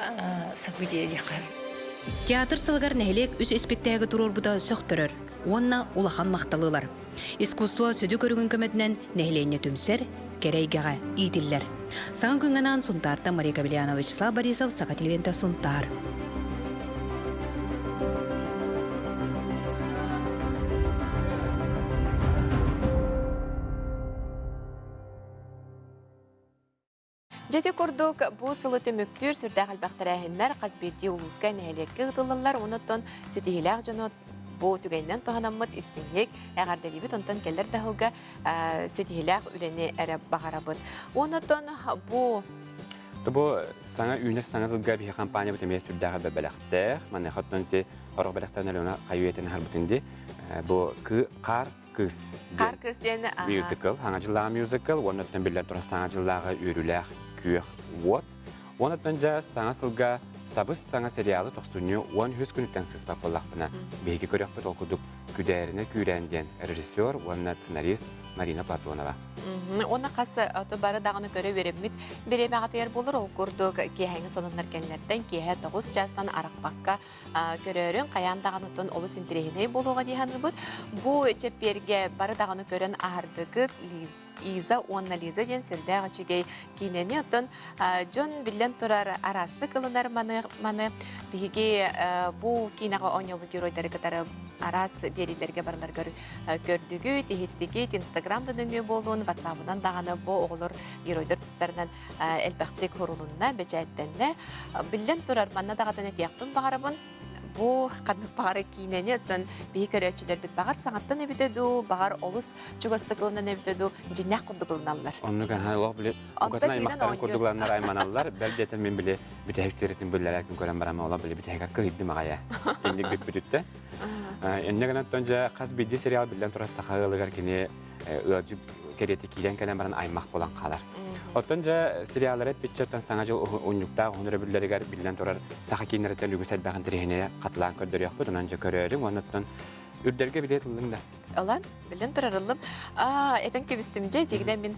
событие диэххэ. Театр сылыгар нэһилиэк үс испиктээги туруорбута сөхтөрөр уонна улахан махталы ылар. Искусство сүдү көрүҥүн көмөтүнэн нэһилиэнньэ түмсэр, кэрэ эйгэҕэ иитиллэр. Саҥа күҥҥэ анаан Сунтаартан Мария Кавельянова, Вячеслав Борисов, Саха телевидениета Сунтаар. Дьэ курдук, бу сылы түмүктүүр сүрдээх элбэх тэрээһиннэр хас биирдии улууска, нэһилиэккэ ыытыллаллар. Онон ситиһиилээх дьону бу түгэнинэн туһанаммыт истиҥник эҕэрдэлиибит. Онтон кэлэр да сылга ситиһиилээх үлэни эрэ баҕарабыт. Онон бу Бу саҥа үүнэр саҥа сылга биһи компаниябыт эмиэ сүрдээх элбэх бэлэхтээх. Маныаха оттон ити орох бэлэхтэрин Алена хайы-үйэтин аһарбытын дии. Бу хаар кыыс Хаар кыыс диэн мюзикл, саҥа дьыллааҕы мюзикл, уонна оттон биллэн турар саҥа дьыллааҕы үөрүүлээх күөх уот. Уонна оттон дьэ саҥа сылга сабыс саҥа сериалы тохсунньу 13 күнүттэн сыспат буоллахпына, биһиги көрөхпүт ол курдук Күдээринэ күүрээн диэн режиссер уонна сценарист Марина Платонова. Уонна хас бары даҕаны көрө үөрэммит бириэмэҕитигэр буолар ол курдук киэһээҥи сонуннар кэннилэриттэн киэһэ 9 чаастан арахпакка көрөөрүн хайаан даҕанытын олус интэриэһинэй буолуоҕа дии саныыбыт. Бу чэппиэргэ бары даҕаны көрөн аһардыгыт Иза уонна Лиза диэн сүрдээх үчүгэй киинэни оттон дьон биллэн турар араастык ылынар маны, маны биһиги бу киинэҕэ оонньообут геройдары кытары араас биэриилэргэ барыларыгар көрдүгүт, иһиттигит, Инстаграм да нөҥүө буолуун, Ватсабынан даҕаны бу оҕолор геройдар тустарынан элбэхтик сурулунна, бэчээттэннэ. Биллэн турар, манна даҕатан этиэхпин баҕарабын, бу ханнык баҕар киинэни оттон биһи көрөөччүлэрбит баҕар саҥаттан эбитэ дуу, баҕар олус чугастык ылынан эбитэ дуу, дьиннээх курдук ылыналлар. Оннук аха олох били букатын аймахтарын курдук ыланнар айманаллар. Бэл диэтэр мин били бүтэһик сиритин биллэрээкин көрөн баран олох били бүтэһигэр кыһыйдым аҕайа. Инник бүппүтүттэ. Инньэ гынан дьэ хас биирдии сериал биллэн турар саха ыалыгар кини ыалдьыт кэриэтэ киирэн кэлэн баран аймах буолан хаалар. Оттон дьэ сериаллары эппитчэттэн саҥа дьыл унньуктаах уһун өрөбүллэригэр биллэн турар саха кииннэриттэн үгүс элбэх интэриэһинэйи хатылаан көрдөрүөхпүт. Онон дьэ көрөөрүҥ уонна оттон үрдэргэ билиэт ыллыҥ да. Ылан, билэн турар ыллым. Этэн кэбистим дьэ, дьигинэ мин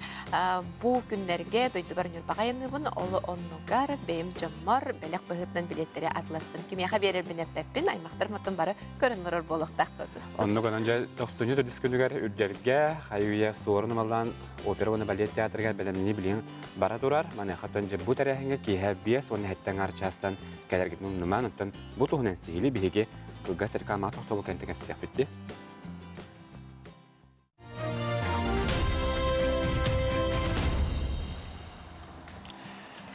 бу күннэргэ дойдубар Ньурбаҕа айанныыбын, ол оннугар бэйэм дьоммор бэлэх быһыытынан билиэттэри атыластым. Кимиэхэ биэрэрбин эппэппин, аймахтарым оттон бары көрөн олорор буолуохтаахпыт. Оннук онон дьэ тохсунньу төрдүс күнүгэр Үрдэргэ хайы-үйэ Суорун Ымаллаан опера уонна балет театрыгар бэлэмнэнии билигин бара турар. Маныаха оттон дьэ бу тэрээһиҥҥэ киэһэ 5 уонна аҥаар чаастан кэлэргитин умнумаан, оттон бу туһунан сиһилии биһиги кылгас рекламаҕа тохтобул кэнтэ кэпсэтиэхпит дии.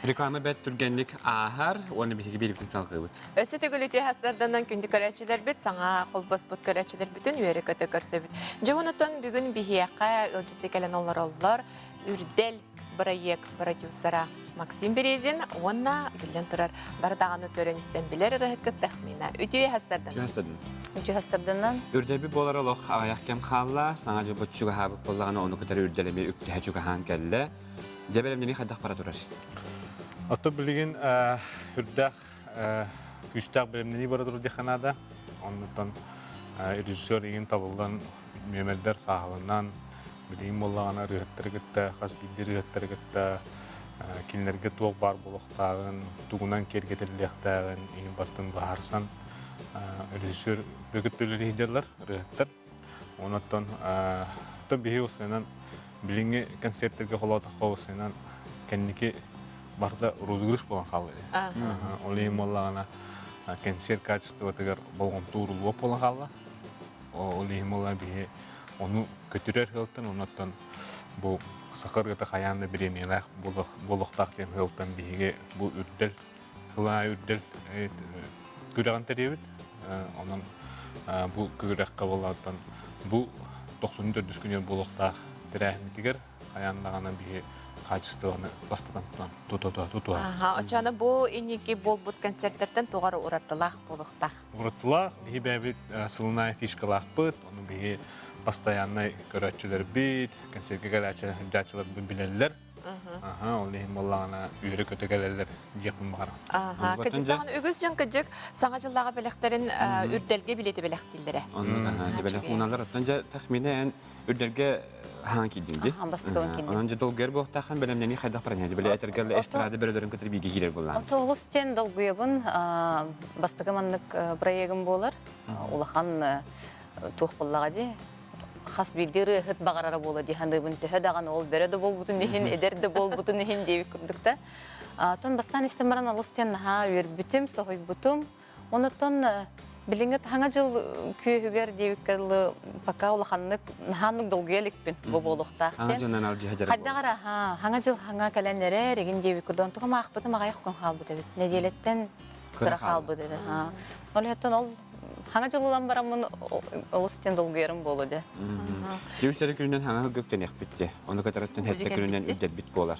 Реклама бэрт түргэнник ааһар уонна биһиги биирбитин салгыыбыт. Өссө төгүл үтүө хастарданан күндү көрөөччүлэрбит, саҥа холбоспут көрөөччүлэрбитин үөрэ-көтө көрсөбүт. Дьэ онтон бүгүн биһиэхэ ыалдьытты кэлэн олороллор Үрдэл бырайыак продюсера Максим Березин уонна биллэн турар бары даҕаны көрөн истэн билэр ырыһыккыт Тахмина. Үтүө хастарданан. Үтүө хастарданан. Үтүө хастарданан. Үрдэлбит буолар олох аҕыйах кэм хаалла. Саҥа дьылбыт чугаһаабыт буоллаҕына ону кытары үрдэл эмиэ үктэһэ чугаһаан кэллэ. Дьэ бэлэмнэнии хайдах бара турар? Ото билигин үрдээх күүстээх бэлэмнэнии бара турар диэххэ наада. Оннуттан режиссер игин табыллан, нүөмэрдэр сааһыланан, билигин буоллаҕына ырыаһыттары кытта, хас биирдии ырыаһыттары кытта кинилэргэ туох баар буолуохтааҕын, тугунан киэргэтиллиэхтээҕин игин барытын быһаарсан режиссер бөгүт үлэлии сылдьаллар ырыаһыттар. Онон то биһи усуйанан билиҥҥи концерттергэ холоотоххо усуйанан кэнники барыта розыгрыш буолан хаалла. Ол иһин буоллаҕына концерт качествотыгар болҕомто ууруллубат буолан хаалла. Ол иһин буоллаҕына биһи ону көтүрэр сыалтан оннуттан бу саха ырыата хайаан да бириэмийэлээх буолуохтаах диэн сыалтан биһиги бу үрдэл Кылаа үрдэл күрэҕин тэрийэбит. Онон бу күрэххэ буолааттан бу 94 күнүгэр буолуохтаах тэрээһиммитигэр хайаан даҕаны биһи хаачыстыбаны бастатан тутан тутуһа. Аха, оччоно бу инники буолбут концерттэртэн тугар уратылаах буолуохтаах? Уратылаах, биһи бэйэбит сылынай фишкалаахпыт, ону биһи постояннай көрөөччүлэрбит, концертка кэлээччилэрбит билэллэр. Аха, ол иһин буоллаҕына үөрэ-көтө кэлэллэр диэхпин баҕарабын. Аха, кыдьыктаҕын үгүс дьон кыдьык саҥа дьыллааҕы бэлэхтэрин үрдэлгэ билиэти бэлэхтииллэрэ. Оннук бэлэх ууналар оттон дьэ тахмина эн үрдэлгэ хаан киирдиҥ дии. Бастакыбын киирдим. Онон дьэ долгуйар буолуохтааххын бэлэмнэнии хайдах баран иһэр? Били этэргэ эстрада бөрөлөрүн кытары бииргэ киирэр буоллаҕын. Ото олус диэн долгуйабын. Бастакы маннык проегым буолар. Улахан туох буоллаҕа дии. Хас биирдии ырыаһыт баҕарара буола дии саныыбын. Төһө даҕаны ол бөрө да буолбутун иһин, эдэр да буолбутун иһин диэбит курдук да. Оттон бастаан истэн баран олус диэн наһаа үөрбүтүм, соһуйбутум. Онуттан билиҥҥи таһаҥа дьыл күөһүгэр диэбиккэ дылы пока улаханнык наһааннык долгуйа иликпин бу буолуохтаах Хаҥа диэн. дьылынан алдьыһа дьарык Хайдах эрэ хаҥа дьыл хаҥа кэлэн эрэр игин диэбит курдук онтукам аахпытым аҕыйах күн хаалбыт эбит. Нэдиэлэттэн кыра хаалбыт этэ. Ол иһиттэн ол хаҥа дьыл ылан бараммын олус диэн долгуйарым буолуо дии. Дьүсэри күнүнэн хаҥа хылгыктаныахпыт дии. Ону кытарыттан хэттэ күнүнэн үрдэрбит буолар.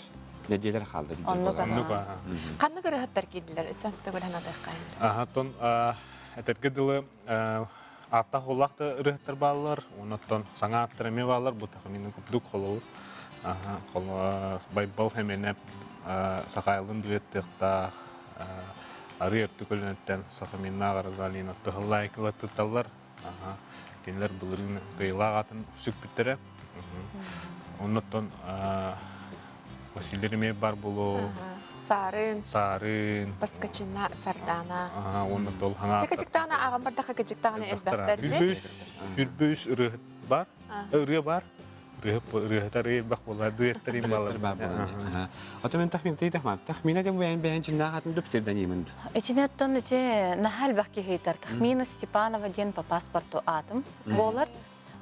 Нэдиэлэр хаалда Оннук Оннук Ханнык ырыһыттар киирдилэр? Өссө төгүлэн атыаххайын. Аха, этэргэ дылы ааттаах улаах да ырыһыттар бааллар, оннуттан саҥа ааттар эмиэ бааллар, бу тахмины курдук холобур. Байбал Хэмэнэп Сахайлын дуэттыахтаах, Арыы өртү көлүнэттэн Сахаминнаах Розалина Тыһыллаайкыла тытталлар. Кинилэр былырыын кыайыылаах аатын сүкпүттэрэ. Оннуттан Василий эмиэ бар буолуо. Саарын. Саарын. Баскачина, Сардана. Уонна дол хаҥа. Кычыктаана ааҕан бардахха кычыктаана элбэхтэр. Сүрбүүс ырыаһыт бар. Ырыа бар. Ырыаһытар элбэх буолар, дуэттар им балар. Ото мен тахмин тей тахман. Тахмина дем бэйэн бэйэн чиннаах атын дөп сирданимын. Ичине оттон ичи наһаа элбэх киһи ыйтар. Тахмина Степанова диэн по паспорту аатым буолар.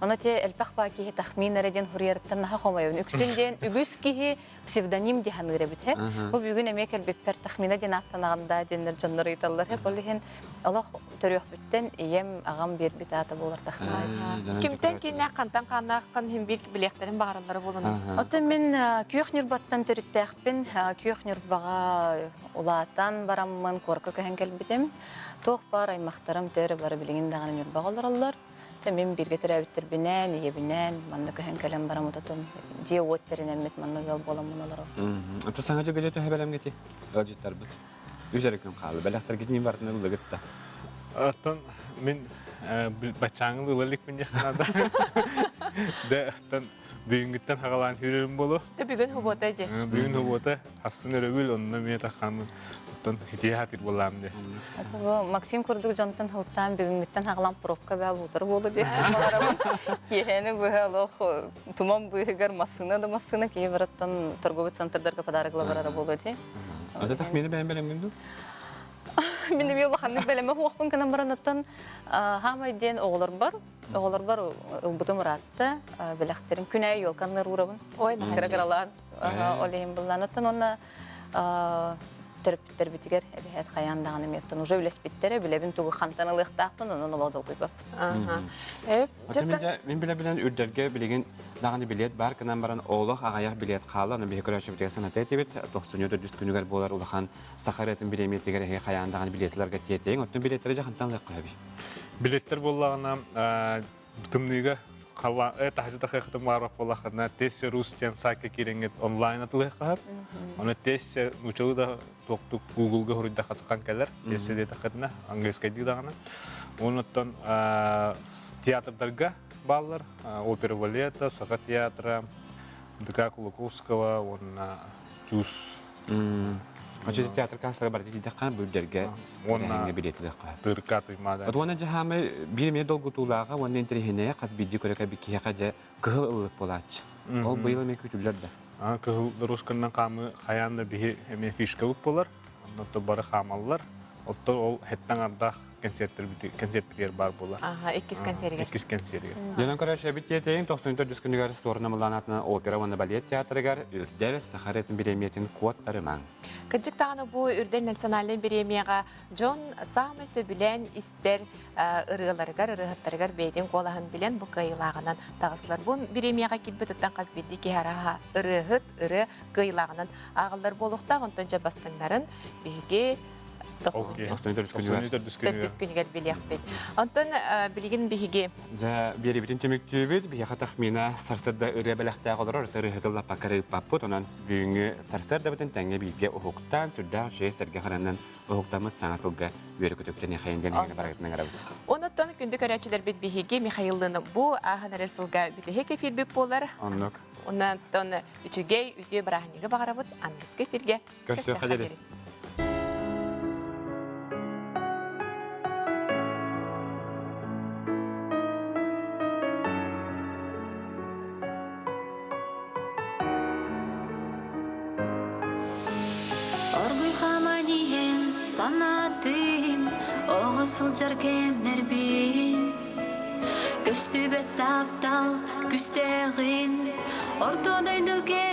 Ону те элбэх баа киһи Тахмина эрэ диэн хуруйарыттан наһаа хомойобун. Үксүн диэн үгүс киһи псевдоним дии саныыр эбит. Бу бүгүн эмиэ кэлбиппэр Тахмина диэн ааттанаҕын да диэннэр дьоннор ыйыталлар. Ол иһин олох төрүөхпүттэн ийэм, аҕам биэрбит аата буолар Тахмина. Кимтэн кииннээх, хантан хааннааххын иһин биир билиэхтэрин баҕараллара буолан. Оттон мин Күөх Ньурбаттан төрүттээхпин. Күөх Ньурбаҕа улаатан бараммын куоракка көһөн кэлбитим. Туох баар аймахтарым төөрө бары билигин даҕаны Ньурбаҕа олороллор. Мин бииргэ төрөөбүттэрбинээн, ийэбинээн манна көһөн кэлэн баран утутун дьиэ-уот тэринэммит манна ыал буоламмын олоробун. Ото саҥа дьылга дьэ төһө бэлэмҥити ыалдьыттарбыт? Үс эрэ күн хаалла. Бэлэхтэргитин барытын ыллыгыт да. Оттон мин баччааҥы ыла иликпин диэххэ наада. Дэ, оттон бүгүҥҥүттэн хагалаан сүүрэрим буолуо. Тэ бүгүн хубуота дьэ. Бүгүн хубуота, хассын өрөбүл, онно эмиэ таххаммын оттон хитиэ хатыр буолаам дии. Это бу Максим курдук дьонтон хылтаан бүгүҥҥүттэн хагалаан пробка баа буутар буолу диэн баҕарабын. Киэһэни быһа олох туман быыһыгар массыына да массыына киһи бараттан торговый центрдарга подарок барара буолуо дии. Ата тахмины бэйэн бэлэмҥин дуу? Мин эмиэ улаханнык бэлэмэ хуохпун гынан баран оттон хаамай диэн оҕолорбор Оҕолорбор ылбытым ыраатта, бэлэхтэрин күн аайы елканнар уурабын. Ой, кыра-кыралаан ол иһин быллаан. Оттон уонна төрөппүттэрбитигэр эбэһээт хайаан даҕаны миэттэн уже үлэспиттэрэ, билэбин тугу хантан ылыахтаахпын, онон олоо долгуйбаппын. Мин билэбинэн үрдэргэ билигин даҕаны билиэт бар гынан баран олох аҕыйах билиэт хаалла, аны биһи көрөөччүбүтүгэр саната этибит. Тохсунньу төрдүс күнүгэр буолар улахан саха ырыатын бириэмийэтигэр эһиги хайаан даҕаны билиэтлэргэ тиэтэйиҥ. Оттон билиэттэрэ дьэ хантан ылыахха сөбүй? Билеттер буоллаҕына тымныыга таһычы тахыахытын баарбах буоллаххына Тессе Рус диэн сайтка киирэҥҥит онлайн атылыаххаһар. Оны Тессе нуучалыы да туохтук Google-га хуруйдахха тухан кэлэр. Тессе диэтэххитинэ английскайдыы даҕаны. Онуттан театрдарга бааллар. Опера балета, Саха театра, ДК Кулаковского уонна Чус Оччо театр кассалара барыта тиийдэххэ бүлдэргэ уонна билиэтилэххэ. Тырка туймаада. Уонна дьаһаамай биир эмиэ долгутуулааҕа уонна интэриэһинэйэ хас биирдии көрө киһиэхэ дьэ кыһыл ыллык буолааччы. Ол быйыл эмиэ күүтүллэр да. Кыһыл дорожканан хаамыы хайаан да биһи эмиэ фишкабыт буолар. Онно бары хаамаллар. Оттон ол хэттэн ардаах концертпитигэр баар буолар. Аха, иккис концертигэр. Иккис концертигэр. Дьонон көрөөччүбүт тиэтэйин 94 күнүгэр Суорна Мылаанатынан опера уонна балет театрыгар Үрдэл саха ырыатын бириэмийэтин куоттарымаҥ. Кырдьык даҕаны бу Үрдэл национальнай бириэмийэҕэ дьон саамай сөбүлээн истэр ырыаларыгар, ырыаһыттарыгар бэйэтин куолаһын билэн бу кыайыылааҕынан таҕыстылар. Бу бириэмийэҕэ киирбит оттон хас биирдии киһи арааһа ырыаһыт, ырыа кыайыылааҕынан ааҕыллар буолуохтаах. Онтон дьэ бастыҥнарын биһиги. Тохсунньу төрдүс күнүгэр. Төрдүс күнүгэр билиэхпит. Онтон билигин биһиги Дьэ, биэрибитин түмүктүүбүт. Биһиэхэ тахмина сарсыарда ырыа бэлэхтээх олорор, ырыаһытыллаппакка ыыппаппыт. Онон бүгүҥҥү сарсыардабытын тэҥҥэ бииргэ уһуктаан, сүрдээх үчүгэй сэргэ харанан уһуктаммыт саҥа сылга үөрэ-көтүктэн эхэйин диэн эһигини барыгытын ыҥырабыт. Онуттан күндү көрөөччүлэрбит биһиги Михаиллыын бу ааһан эрэр сылга бүтэһик эфирбит буолар. Оннук. Онтон үчүгэй, үтүө бырааһынньыгы баҕарабыт. Аныгыскы эфиргэ Көрсүөххэ диэри. Оргуй хааман иһэн санаатым, оҕо сылдьар кэмнэрбин. Көстүбэт таптал күстээҕин, орто дойду кэ.